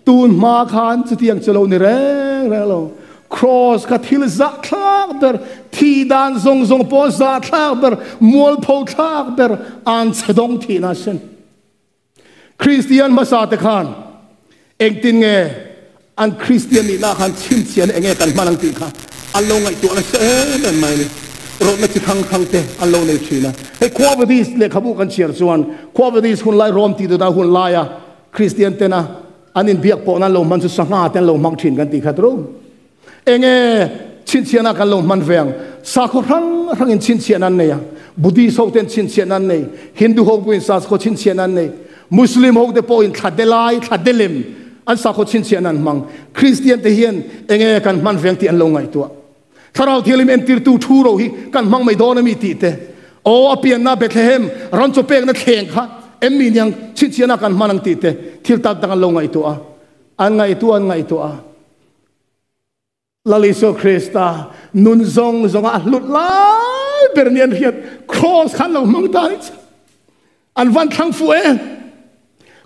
tun hma khan chutiang chu lo ni reng reng lo. Cross kha thil zahthlak ber, thih dan zawng zawng pawh zahthlak ber, mualpho thlak ber, an chhe dawng thihna a sin. Kristian hmasa te khan engtin nge an Kristian nihna khan chhinchhiahna enge kan hman ang tih kha an lo ngaihtuah nasa em em mai a ni. Rawtna chi hrang hrang te an lo nei thin a. Hei Quo Vadis lehkhabu kan chhiar chuan Quo Vadis hun lai Rome tih duhdan hun laia Kristian tena an inbiak pawhna an lo hman chu sangha te an lo hmang thin kan tih khat ru. Enge chhinchhiahna kan lo hman ve ang? Sakhaw hrang hrangin chhinchhiahna an nei a, Buddhist ho ten chhinchhiahna an nei, Hindu ho pawhin sakhaw chhinchhiahna an nei, Muslim ho te pawhin thla de lai, thla de lem an sakhaw chhinchhiahna an hmang. Kristian te hian enge kan hman ve ang tih an lo ngaihtuah. Thlarau Thianghlim entirtu thu ro hi kan hmang mai dawn a mi tih te, aw a pianna Bethlehem ram chaw pekna thleng kha em mi niang chhinchhiahna kan hman ang tih te thil tak dang an lo ngaihtuah a, an ngaihtuah an ngaihtuah a. Lal Isua Krista nun zawng zawnga a hlut lai ber ni an hriat Kraws kha an lo hmang ta ni chu. An van thlang fuh e.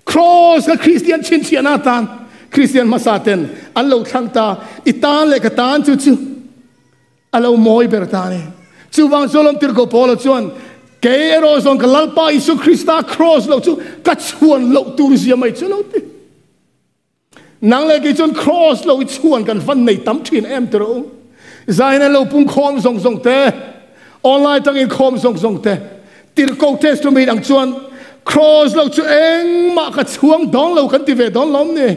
Kraws kha Kristian chhinchhiahna atan Kristian hmasa ten an lo thlang ta. I tan leh ka tan chu chu a lo mawi ber ta ni. Chuvang chu lawm tirhkoh Paula chuan kei erawh zawng ka Lalpa Isua Krista Kraws lo chu ka chhuan loh tur zia mai chu lo ti. Nang leh kei chuan Kraws lo i chhuan kan van nei tam thin em ti rawh u. Zain an lo pung khawm zawng zawng te, online tangin khawm zawng zawng te, Tirhkoh Testament ang chuan Kraws lo chu engmah ka chhuang dawn lo kan ti ve dawn lawm ni.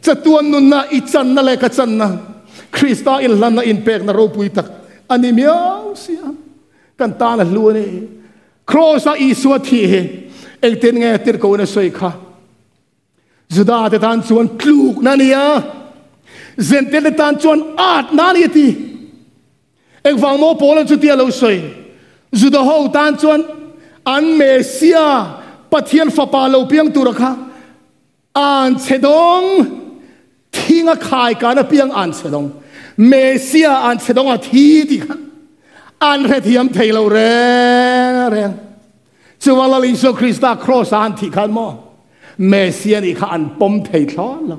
Chatuan nunna i channa leh ka channa Krista inhlanna inpekna ropui tak a ni miau si a, kan tan a hlu a ni. Kraws-a Isua thih hi engtin nge Tirhkohin a sawi kha? Juda te tan chuan tlukna a ni a, Zentel te tan chuan atna a ni a ti. Engvang maw Paula'n chutia lo sawi? Juda ho tan chuan an Messia, Pathian Fapa lo piang tura kha an chhe dawng, thinga khai kan a piang an chhe dawng, Messia an chhe dawng a thi tih kha an hrethiam thei lo reng reng. Chuan Lal Isua Krista Kraws-a an thih khan maw Messia nih kha an pawm thei thlawt lo.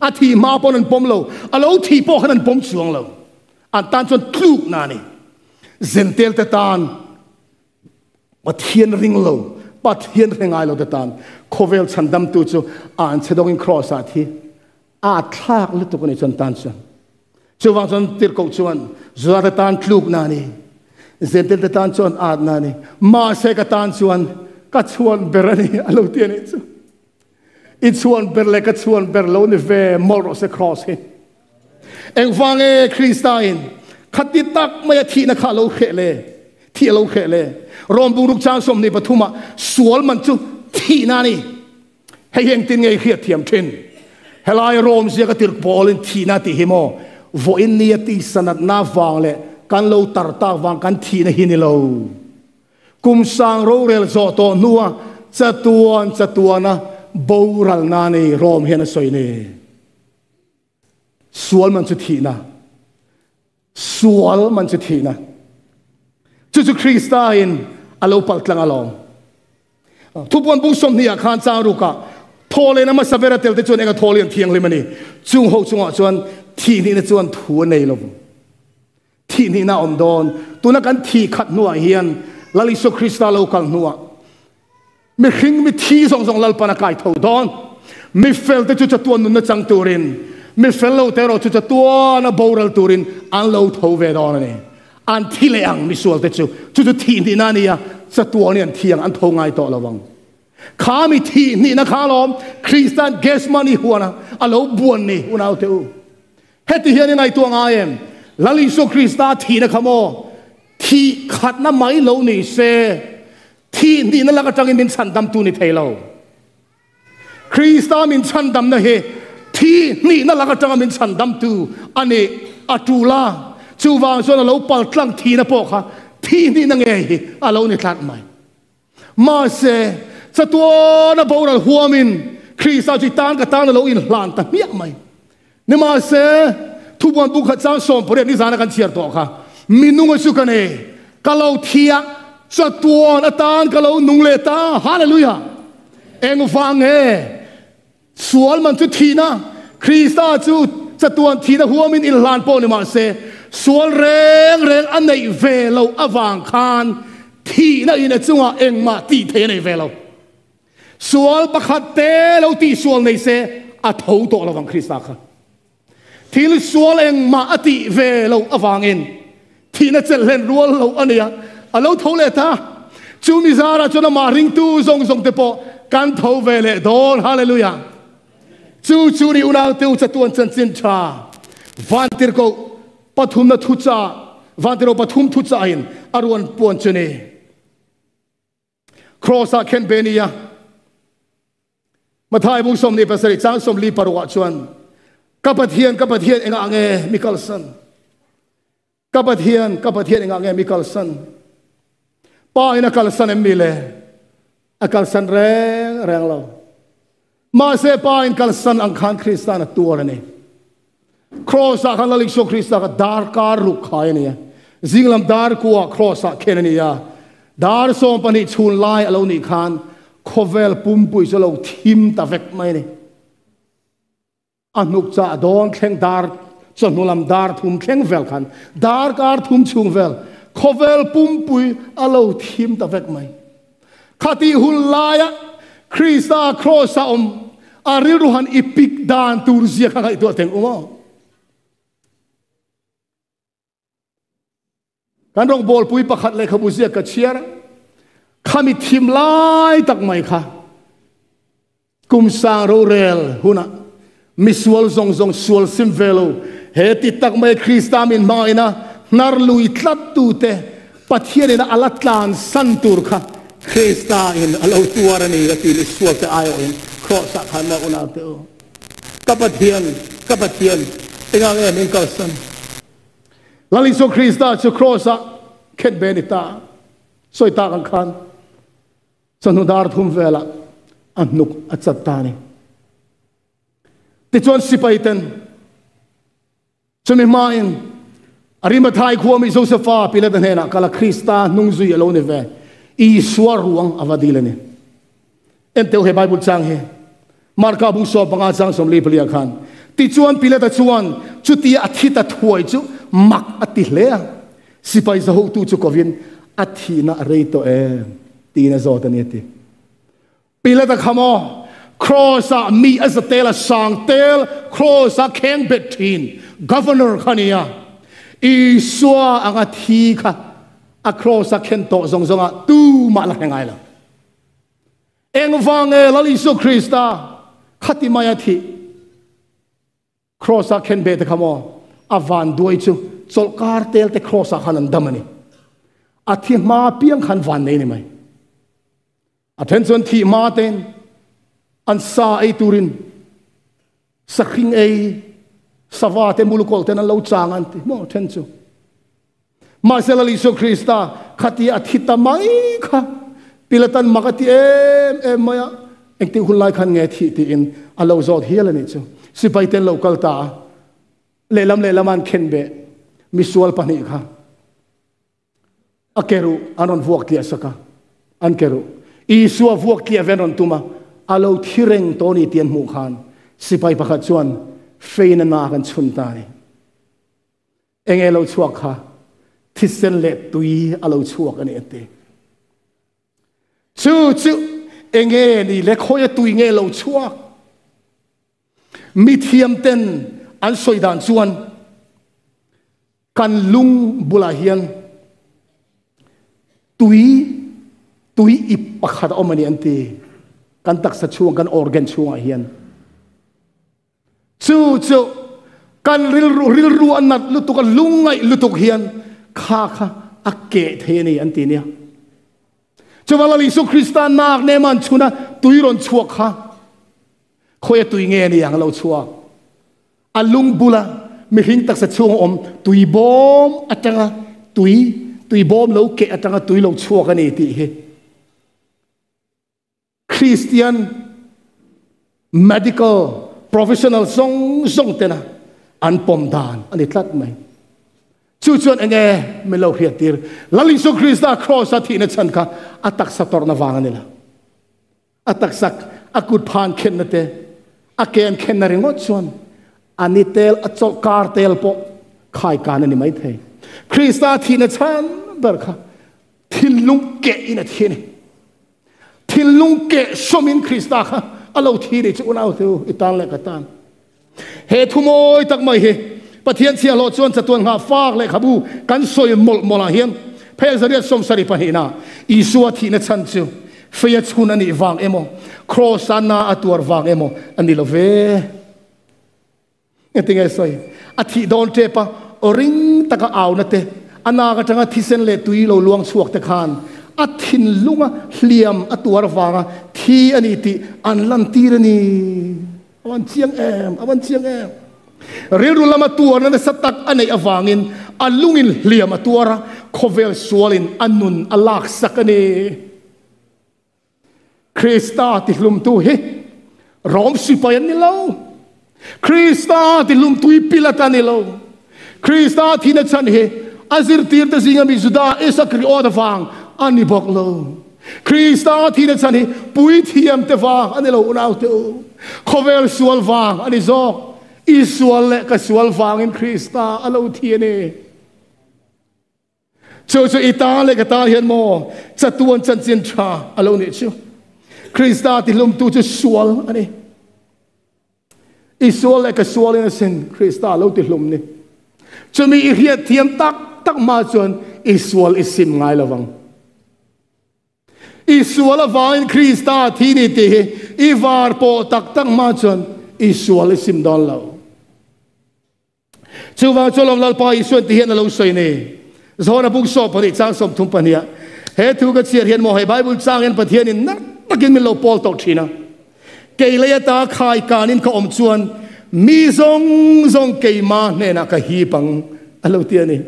A thih hma pawn an pawm lo, a lo thih pawh khan an pawm chuang lo. An tan chuan tlukna a ni. Zentel te tan Pathian ring lo, Pathian hre ngai lo te tan khawvel chhandamtu chu an chhe dawngin Kraws-ah thi a thlak lutuk a ni chuan tan chuan. Chuvang chuan tirhkoh chuan Juda te tan tlukna a ni, Zentel te tan chuan atna a ni, mahse ka tan chuan ka chhuan ber a ni a lo ti a nih chu. I chhuan ber leh ka chhuan ber lo ni ve mawlh rawh se Kraws hi. Engvang nge Krista in khati tak maia thihna kha a lo hreh le? Thih a lo hreh le? Rom bungruk chang 23 ah sual man chu thihna a ni. Hei hi engtin nge i hriat thiam thin? Helai Rome ziaka tirh pawlin thihna tih hi maw vawiin nia tihsanatna vang leh kan lo tar tak vang kan thihna hi ni lo. Kum sang rorel zawh tawh hnua chatuan chatuana boralna nei Rome hian a sawi ni. Sual man chu thihna. Sual man chu thihna. Chu chu Krista in a lo pal tlang alawm. Thupuan bung 20 ah khan chang rukah thawhlen a hmasa ber a tel te chuan enga thawhlian thianghlim a ni. Chung ho chungah chuan thihhnihna chuan thu a nei lo. Thihhnihna a awm dawn. Tuna kan thih khat hnuah hian Lal Isua Krista lo kal hnuah mihring mi thi zawng zawng Lalpan a kai tho dawn. Mi fel te chu chatuan nunna chang turin, mi fel lo te erawh chu chatuan a boral turin an lo tho ve dawn a ni. An thi leh ang misual te chu. Chu chu thih hnihna a ni a, chatuan hi an thi ang, an tho ngai tawh lo ang. Kha mi thih hnihna kha alawm Krista'n Gethsemane huana a lo buan ni, unaute u. Heti hian i ngaihtuah ngai em? Lal Isua Krista thihna kha maw thih khatna mai lo ni se, thih hnihna lak atangin min chhandamtu ni thei lo. Krista min chhandamna hi thih hnihna lak atanga min chhandamtu a ni a tul a, chuvang chuan a lo pal tlang thihna pawh kha thih hnihna ngei hi a lo ni tlat mai. Mahse, chatuana boral huamin Krista chu i tan ka tan a lo inhlan ta hmiah mai. Nimahse, thubuan bu khat chang 18 nizana kan chhiar tawh kha, Mi nunga chu ka nei, ka lo thi a, chatuan atan ka lo nung leh ta. Hallelujah! Engvang nge sual man chu thihna, Krista chu chatuan thihna huamin inhlan pawh ni mahse, sual reng reng a neih ve loh avang khan thihna in a chungah engmah tih thei a nei ve lo. Sual pakhat te lo tih sual nei se a tho tawh lovang Krista kha. Thil sual engmah a tih ve loh avangin Thihna chelh hlen rual lo a nia, a lo tho leh ta. Chu mi zarah chuan amah ringtu zawng zawng te pawh kan tho ve leh dawn. Hallelujah! Chu chu ni unaute u chatuan chanchin tha vantirhkoh pathumna thuchah, vantirhkoh pathum thuchahin a ruan puan chu ni. Kraws ah khen ve nia. Mathai bung 27 chang 46 ah chuan Ka Pathian, ka Pathian engah nge mi kalsan? Ka Pathian, ka Pathian engah nge mi kalsan? Pa in a kalsan em mi le? A kalsan reng reng lo. Mahse Pa in kalsan ang khan Krista'n a tuar a ni. Kraws ah khan Lal Isua Krista kha darkar ruk khai a ni a. Zinglam dar kuah kraws ah khen a ni a. Dar 12 chhun lai a lo nih khan khawvel pumpui chu a lo thim ta vek mai a ni. A hnuk chah dawn thleng dar chawhnu lam dar thum thleng vel khan darkar thum chhung vel khawvel pumpui a lo thim ta vek mai. Khatih hun laia Krista kraws a awm a rilru han i pik dan tur zia kha ngaihtuah teng u maw? Kan rawngbawlpui pakhat lehkhabu ziak ka chhiar a, khami thim lai tak mai kha kum sang rorel hunah misual zawng zawng sual sim ve lo he ti tak mai Krista min hmangaihna hnar lui tlat tute Pathianin a la tlan san tur kha Krista in a lo tuar a ni a ti misual te aiawhin Kraws ah khan maw unau te u ka Pathian ka Pathian engah nge min kalsan Lal Isua Krista chu Kraws-ah khet ve a ni ta. Sawi tak ang khan chawhnu dar thum velah a hnuk a chat ta a ni. Tichuan sipaiten chumi hmain Arimathai khua mi Josefa Pilata hnenah kala Krista hnung zui a lo ni ve. Isua ruang a va dil a ni. Enteu he Bible chang hi Marka bung 15 chang 44 khan tichuan Pilata chuan chutia a thi ta thuai chu mak a ti hle a sipai zahotu chu kovin a thihna a rei tawh em tiin a zawt a ni a ti Pilata kha maw cross ah mi a zatel a sang tel cross ah kheng bet thin governor kha nia Isua anga thi kha a cross a khen tawh zawng zawng ah tumah la hre ngai lo Engvang e Lal Isua Krista khati mai a thih Kraws-a khen ve te kha maw a van duai chu chawlhkar tel te Kraws-ah khan an dam a ni. A thi hma piang khan van nei ni mai. A then chuan thih hma tein an sa ei turin sahring ei sava te mulukawlh ten an lo chang an ti maw then chu. Mahse Lal Isua Krista khati a thi ta mai kha Pilatan mak a ti em em mai a, engtik hun lai khan nge thih tiin a lo zawt hial a nih chu. Sipai te an lo kal ta a, lehlam lehlam a an khen beh misual pahnih kha a ke ruh an rawn vuak tliah sak a, an ke ruh Isua vuak tliah ve an rawn tum a, a lo thi reng tawh a ni tih an hmuh khan sipai pakhat chuan fein a nak an chhun ta a ni. Enge lo chhuak kha thisen leh tui a lo chhuak a ni a ti. Chu chu enge ni le khawi a tui nge lo chhuak? Mi thiam ten an sawi dan chuan kan lung bulah hian tui tui ip pakhat a awm a ni an ti. Kan taksa chhung kan organ chhungah hian. Chu chu kan rilru rilru a nat lutuk a lungngaih lutuk hian kha kha a keh thei a ni an ti nia. Chuva Lal Isu Krista nak nem an chhuna tui rawn chhuak kha khawi a tui nge ni ang lo chhuak. A lung bula mihring taksa chhung awm tui bawm atanga tui tui bawm lo keh atanga tui lo chhuak a ni tih hi. Kristian medical professional zawng zawng tena an pawm dan a ni tlat mai. Chu chuan enge min lo hriat tir? Lal Isu Krista cross a thihna chhan kha a taksa tawrhna vang a ni lo. A taksa a kut phan khenna te, a ke an khenna ringawt chuan a ni tel a chawlh kar tel pawh khai kan a ni mai thei. Krista thihna chhan ber kha thinlung keh in a thi a ni. Thinlung keh sawmin Krista kha a lo thi ni chu unau te u i tan leh ka tan. He thu mawi tak mai hi Pathian chhiahhlawh chuan chatuan nghah fak lehkhabu kan sawi mawlh mawlh ah hian phel 872 ah Isua thihna chhan chu feia chhun a nih vang emaw, Kraws-a na a tuar vang emaw a ni lo ve. Engtinge sawi? A thih dawn tep a, aw ring taka auna te, a nak atanga thisen leh tui lo luang chhuak te khan a thinlunga hliam a tuar vanga thi a ni tih an lantir a ni. A van chiang em, a van chiang em. Rilru lama tuarna nasa tak a neih avangin a lungin hliam a tuar a, khawvel sualin a nun a laksak a ni. Krista tihlumtu hi Rom sipai an ni lo. Krista tihlumtu hi Pilat a ni lo. Krista thihna chhan hi a zirtirte zinga mi Juda Isakriot vang a ni bawk lo. Krista thihna chhan hi puithiamte vang a ni lo unaute u. Khawvel sual vang a ni zawk. I sual leh ka sual vangin Krista a lo thi a ni. Chu chu i ta leh ka ta hian maw chatuan chanchin tha a lo nih chu. Krista tihlumtu chu sual a ni. I sual leh ka sualin asin Krista lo tihlum ni. Chumi i hriat thiam tak tak hma chuan i sual i sim ngai lovang. I sual avangin Krista thi ni tih hi i var pawh tak tak hma chuan i sual i sim dawn lo. Chuvang chu lawm Lalpa Isuan ti hian a lo sawi ni. Zawna buk sawm pahnih chang sawmthum pahniha he thu ka chhiar hian maw hei Bible chang hian Pathianin nat takin min lo pawl tawh thin a. Kei lei ata khai kanin ka awm chuan mi zawng zawng keima hnenah ka hip ang a lo ti a ni.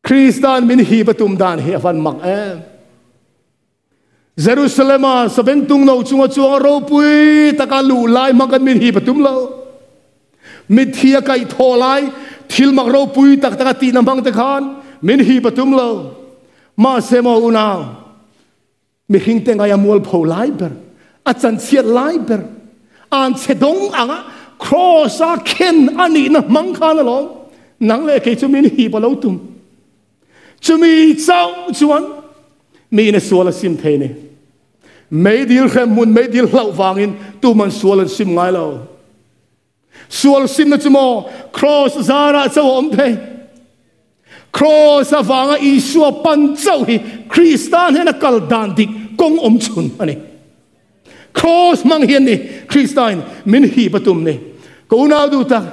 Krista'n min hip a tum dan hi a van mak em. Jerusalema sabengtung no chunga chuang ropui taka luh lai hmang kan min hip a tum lo. Mitthi a kaih thaw lai thil mak ropui tak taka tihna hmang te khan min hip a tum lo. Mahse maw unau, mihring te ngai a mualpho lai ber, a chanchhiat lai ber, an chhe dawng anga cross a khen a nihna hmang khan alawm nang leh kei chu min hip a lo tum. Chumi chauh chuan mi in a sual a sim thei ni. Meidil hrem hmun meidil hlauh vangin tuman sual an sim ngai lo. Sual simna chu maw Cross zarah chauh a awm thei. Cross avanga Isua pan chauh hi Krista hnena kal dan dik kawng awm chhun a ni. Cross hmang hian ni Krista in min hip a tum ni. Ka unau duh tak,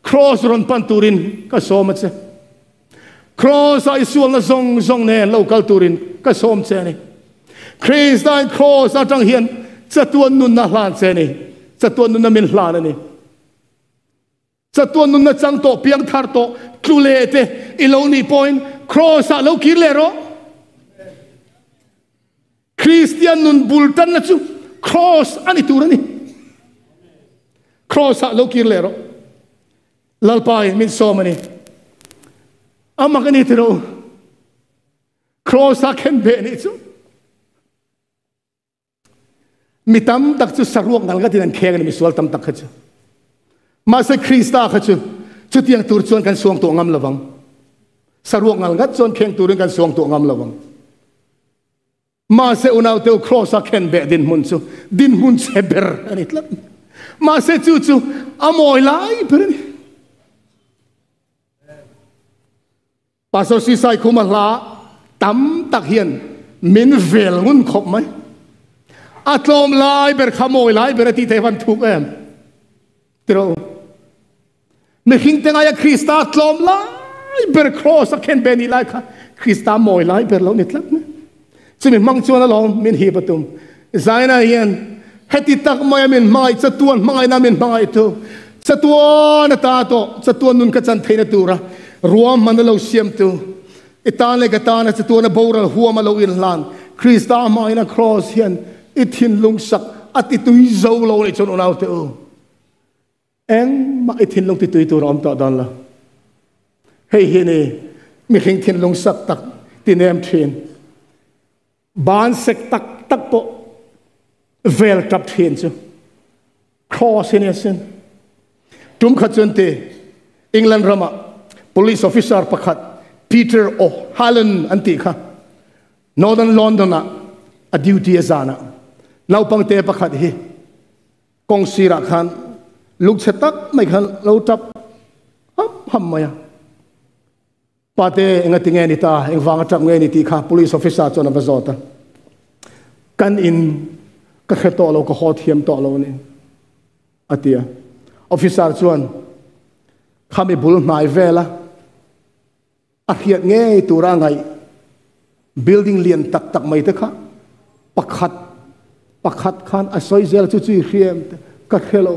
Cross rawn pan turin ka sawm a che. Cross a i sualna zawng zawng nen lo kal turin ka sawm che a ni. Krista in Cross atang hian chatuan nunna hlan che a ni. Chatuan nunna min hlan a ni. Chatuan nunna chang tawh, piang thar tawh, tlu leh te i lo nih pawhin Cross ah lo kir leh rawh. Kristian nun bul tanna chu Cross a ni tur a ni. Cross ah lo kir leh rawh. Lalpa in min sawm a ni. A mak a ni tiro. Cross a khen beh ni chu. Mi tam tak chu saruak ngal ngatin an kheng a ni misual tam tak kha chu. Mahse Krista kha chu chutiang tur chuan kan suang tawh ngam lovang. Saruak ngal ngat chuan kheng turin kan suang tawh ngam lovang. Mahse unauteu Kraws a khenbeh dinhmun chu dinhmun chhe ber a ni tlat. Mahse chu chu a mawi lai ber a ni. Pastor Sisai Khuma hla tam tak hian min vel ngun khawp mai. A tlawm lai ber kha mawi lai ber a tih theih van thuk em. Tiro. Mihring te ngaia Krista tlawm lai ber cross a khen be ni lai kha Krista mawi lai ber lo ni tlat mai. Chumi hmang chuan alawm min hip a tum. Zaina hian heti tak maia min hmangaih chatuan hmangaihna min hmangaih tu chatuan ata tawh chatuan nun ka chan theihna tura ruahman a lo siam tu i tan leh ka tana chatuan a boral huam a lo inhlan Krista hmangaihna cross hian i thinlung sak a titui zo lo nih chuan unaute u. Engmah i thinlung titui tur a awm tawh dawn lo. Hei hi ni mihring thinlung sak tak ti nem thin, ban sek tak tak pawh vel tap thin chu Cross hi ni asin. Tum khat chuan ti England rama police officer pakhat Peter O'Halloran an tih kha Northern London ah a duty a zan ah naupangte pakhat hi Kawng sirah khan Lungchhe tak mai khan lo tap ham ham mai a. Pate engati nge ni ta, engvanga tap nge ni tih kha police officer chuan a va zawt a. Kan in ka hre tawh lo, ka haw thiam tawh lo a ni, a ti a. Officer chuan khami bul hnai vela a hriat ngei tura a ngaih building lian tak tak mai te kha pakhat pakhat khan a sawi zel chu chu i hriam ka hre lo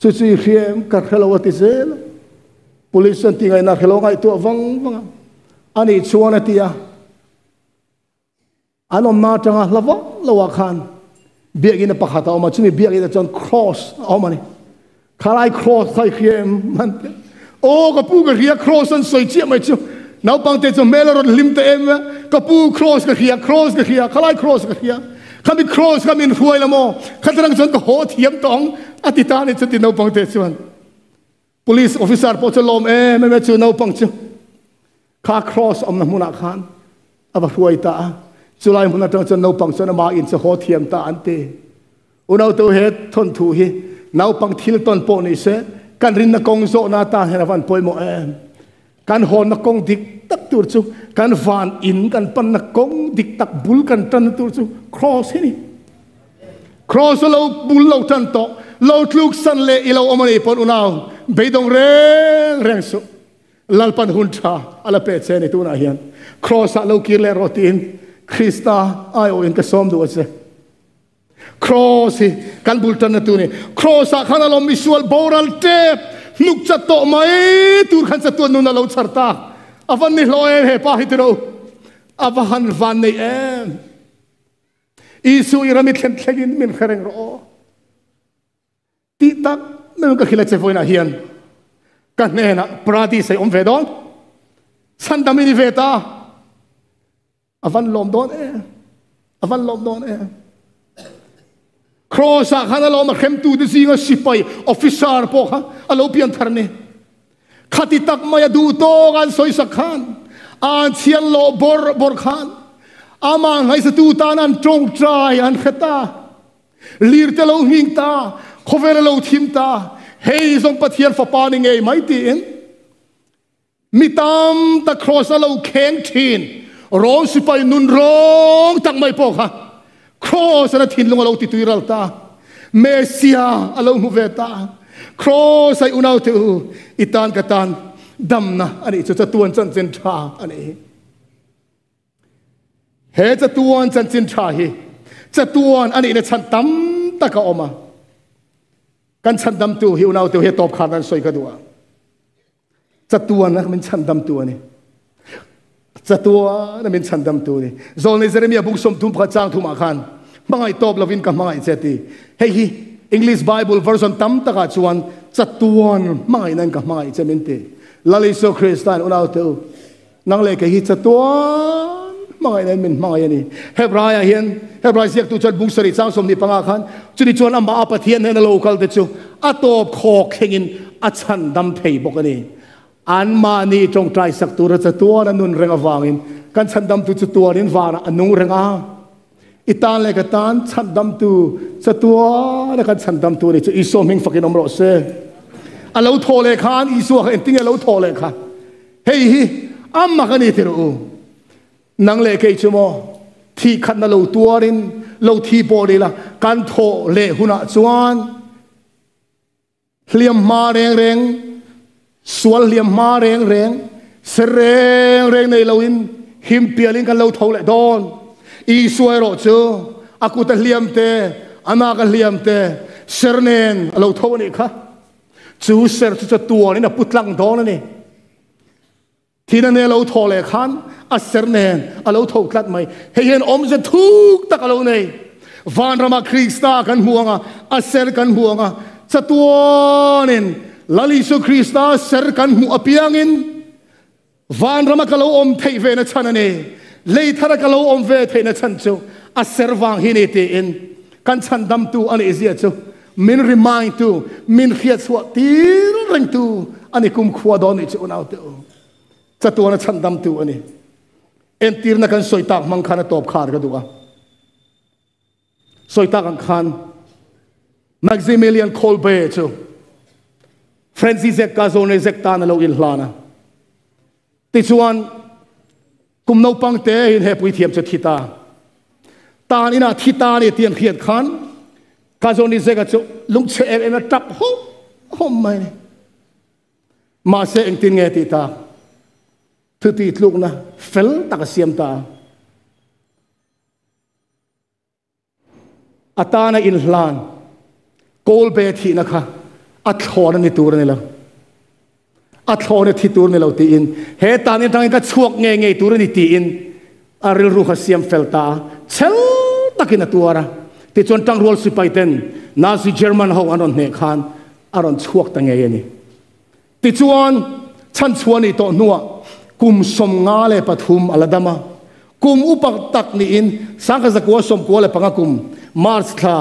chu chu i hriam ka hre lo a ti zel a. Police chuan ti ngaihna hre lo ngaihtuah vang vang a, ani chuan a ti a. An awmna atanga hla vak loah khan biakina pakhat a awm a, chumi biakina chuan cross a awm a ni. Khalai cross kha i hria em? An ti a. Aw ka pu ka hria, cross an sawi chiah mai chu. Naupangte chu hmel a rawn hlim ta em a, ka pu cross ka hria, cross ka hria, khalai cross ka hria. Khami cross kha min hruai la maw? Khatarang chuan ka haw thiam tawh ang a ti ta a ni chuti naupangte chuan. Police officer pawh chu lawm em em e chu naupang chu kha cross awmna hmunah khan a va hruai ta a. Chulai hmun atang chuan naupang chuan ama in chu haw thiam ta an ti. Unautu he thawnthu hi naupang thil tawn pawh ni se kan rinna kawng zawhna atan hian a van pawimawh em. Kan hawnna kawng dik tak tur chu kan van in kan panna kawng dik tak bul kan tanna tur chu cross hi ni. Cross a lo bul lo tan tawh, lo tluk san leh i lo awm a nih pawn unau beidawng reng reng suh. Lalpan hun tha a la pe che ni tunah hian cross ah lo kir leh rawh tiin Krista aiawhin ka sawm duh a che. Cross hi kan bul tanna tur ni. Cross ah khan alawm misual boral tep hnuk chat tawh mai tur khan chatuan nun a lo chhar ta. A van ni hlawh em he pa hi tiro. A va han van nei em. Isu i ram i thlen thlengin min hre reng rawh aw. Tih tak mai ka hrilh a che vawiinah hian ka hnenah paradis ei awm ve dawn. Chhandam i ni ve ta. A van lawm dawn em. A van lawm dawn em. Cross ah khan a lawm a hremtu te zinga sipai officer pawh kha a lo pian thar ni. Khati tak mai a duh tawk an sawisak khan an chhian lawh bawr bawr khan amah ngaihsatu tan an tawngtai an hre ta. Lir te lo hming ta, khawvel a lo thim ta, hei zawng Pathian fapa ni ngei mai tiin mi tam tak cross a lo kheng thin. Rom sipai nun rawng tak mai pawh kha cross ana thinlung a lo ti tui ral ta. Messia a lo hmu ve ta. Cross ai unau te u, i tan ka tan damna a nih chu chatuan chanchin tha a nih hi. He chatuan chanchin tha hi chatuan a nihna chhan tam tak a awm a. Kan chhandamtu hi unau te hi tawp khan an sawi ka duh a. Chatuan a min chhandamtu a ni. Chatuan a min chhandamtu a ni. Zawlnei Jeremia bung 31 chang thumah khan hmangaih tawp lovin ka hmangaih che ti. Hei hi English Bible version tam takah chuan chatuan hmangaihna in ka hmangaih che min ti. Lal Isua Krista in unau te u Nang leh kei hi chatuan hmangaih nen min hmangaih a ni. Hebraiah hian Hebrai ziaktu chuan bung sarih chang 25 khan chuni chuan amah a Pathian hnena lo kal te chu a tawp khawk thlengin a chhan dam thei bawk a ni. Anmahni tawngtai sak tura chatuan a nun reng avangin kan chhandamtu chu tuanin vanah a nung reng a. I tan leh ka tan chhandamtu chatuan a kan chhandamtu a ni chu Isua hming fakin awm rawh se. A lo thawh leh khan Isua kha engtin nge a lo thawh leh kha? Hei hi a mak a ni ti rawh u. Nang leh kei chu maw thih khatna lo tuarin lo thi pawh ni la kan thawh leh hunah chuan hliam hma reng reng, sual hliam hma reng reng, ser reng reng nei loin him pialin kan lo tho leh dawn. Isua erawh chu a kut a hliam te, a nak a hliam te, ser nen a lo tho a nih kha. Chu ser chu chatuanin a pu tlang dawn a ni. Thina ne lo thaw leh khan a ser nen a lo tho tlat mai. Hei hian awmze thuk tak a lo nei. Vanrama Krista kan hmu anga, a ser kan hmu anga, chatuanin Lal Isu Krista ser kan hmuh apiangin vanrama ka lo awm theih ve na chhan a ni. Lei thara ka lo awm ve theih na chhan chu a ser vang hi ni tiin kan chhandamtu a nih zia chu min remind tu, min hriat chhuah tir reng tu a ni kum khua dawn nih chu unau te u. Chatuan a chhandamtu a ni. Entirna kan sawi tak hmang khan a tawp khar ka duh a. Sawi tak ang khan Maximilian Kolbe chu Franciszek Kazonezek tan a lo inhlan a. Tichuan, kum naupang te in he puithiam chu thi ta. Tan inah thi ta ni tih an hriat khan Kazonezek-a chu lungchhe em em a tap hawm hawm mai a ni. Mahse engtin nge tih tak? Thutih tlukna fel tak a siam ta a. A tana inhlan Kawlbe thihna kha a thlawn a ni tur a ni lo. A thlawn a thi tur a ni lo tiin he tan atangin ka chhuak ngei ngei tur a ni tiin a rilru kha siam fel ta a, chhel takin a tuar a. Tichuan tangrual sipai ten Nazi German ho an rawn hneh khan a rawn chhuak ta ngei a ni. Tichuan, chhanchhuah nih tawh hnuah kum 53 a la dam a. Kum upa tak niin 1995 kum March thla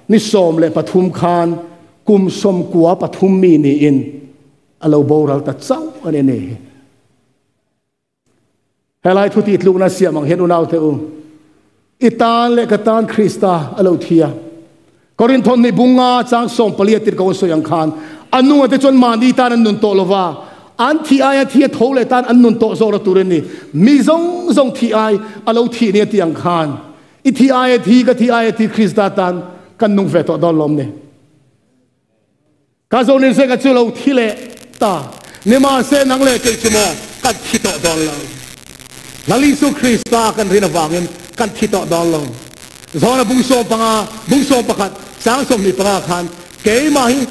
ni 13 khan kum 93 mi niin a lo boral ta chauh a ni a ni hi. Helai thu tih tlukna siam ang hian unaute u, i tan leh ka tan Krista a lo thi a. Korinthon ni bunga chang 14 a tirh ko an sawi ang khan, a nunga te chuan mahni tan an nun tawh lova, an thih aia thi a tho leh tan an nun tawh zawk la tur a ni. Mi zawng zawng thih ai a lo thih ni a tih ang khan, i thih aia thi, ka thih aia thi Krista tan kan nung ve tawh dawn lawm ni. Ka zawnin se ka chu lo thi leh ta. Nimahse nang leh kei chu maw kan thi tawh dawn lo. Lal Isu Krista kan rin avangin kan thi tawh dawn lo. Zawna bung 15, bung 11, chang 25 khan keimah hi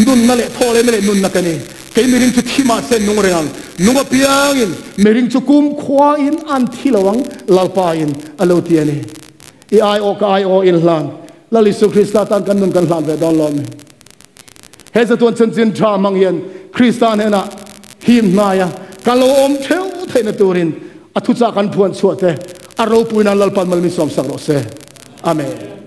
nunna leh thaw lehna leh nunna ka ni. Kei miring chu thi mahse nung reng ang. Nung apiangin miring chu kumkhua in an thi lo ang Lalpa in a lo ti a ni. I ai aw ka ai aw in hlan. Lal Isu Krista tan kan nun kan hlan ve dawn lo mi. He zatuan chanchin tha hmang hian Krista hnenah him hnaia kan lo awm theuh theihna turin a thuchah kan phuan chhuah te a ropui nan Lalpan mal min sawm sak rawh se. Amen.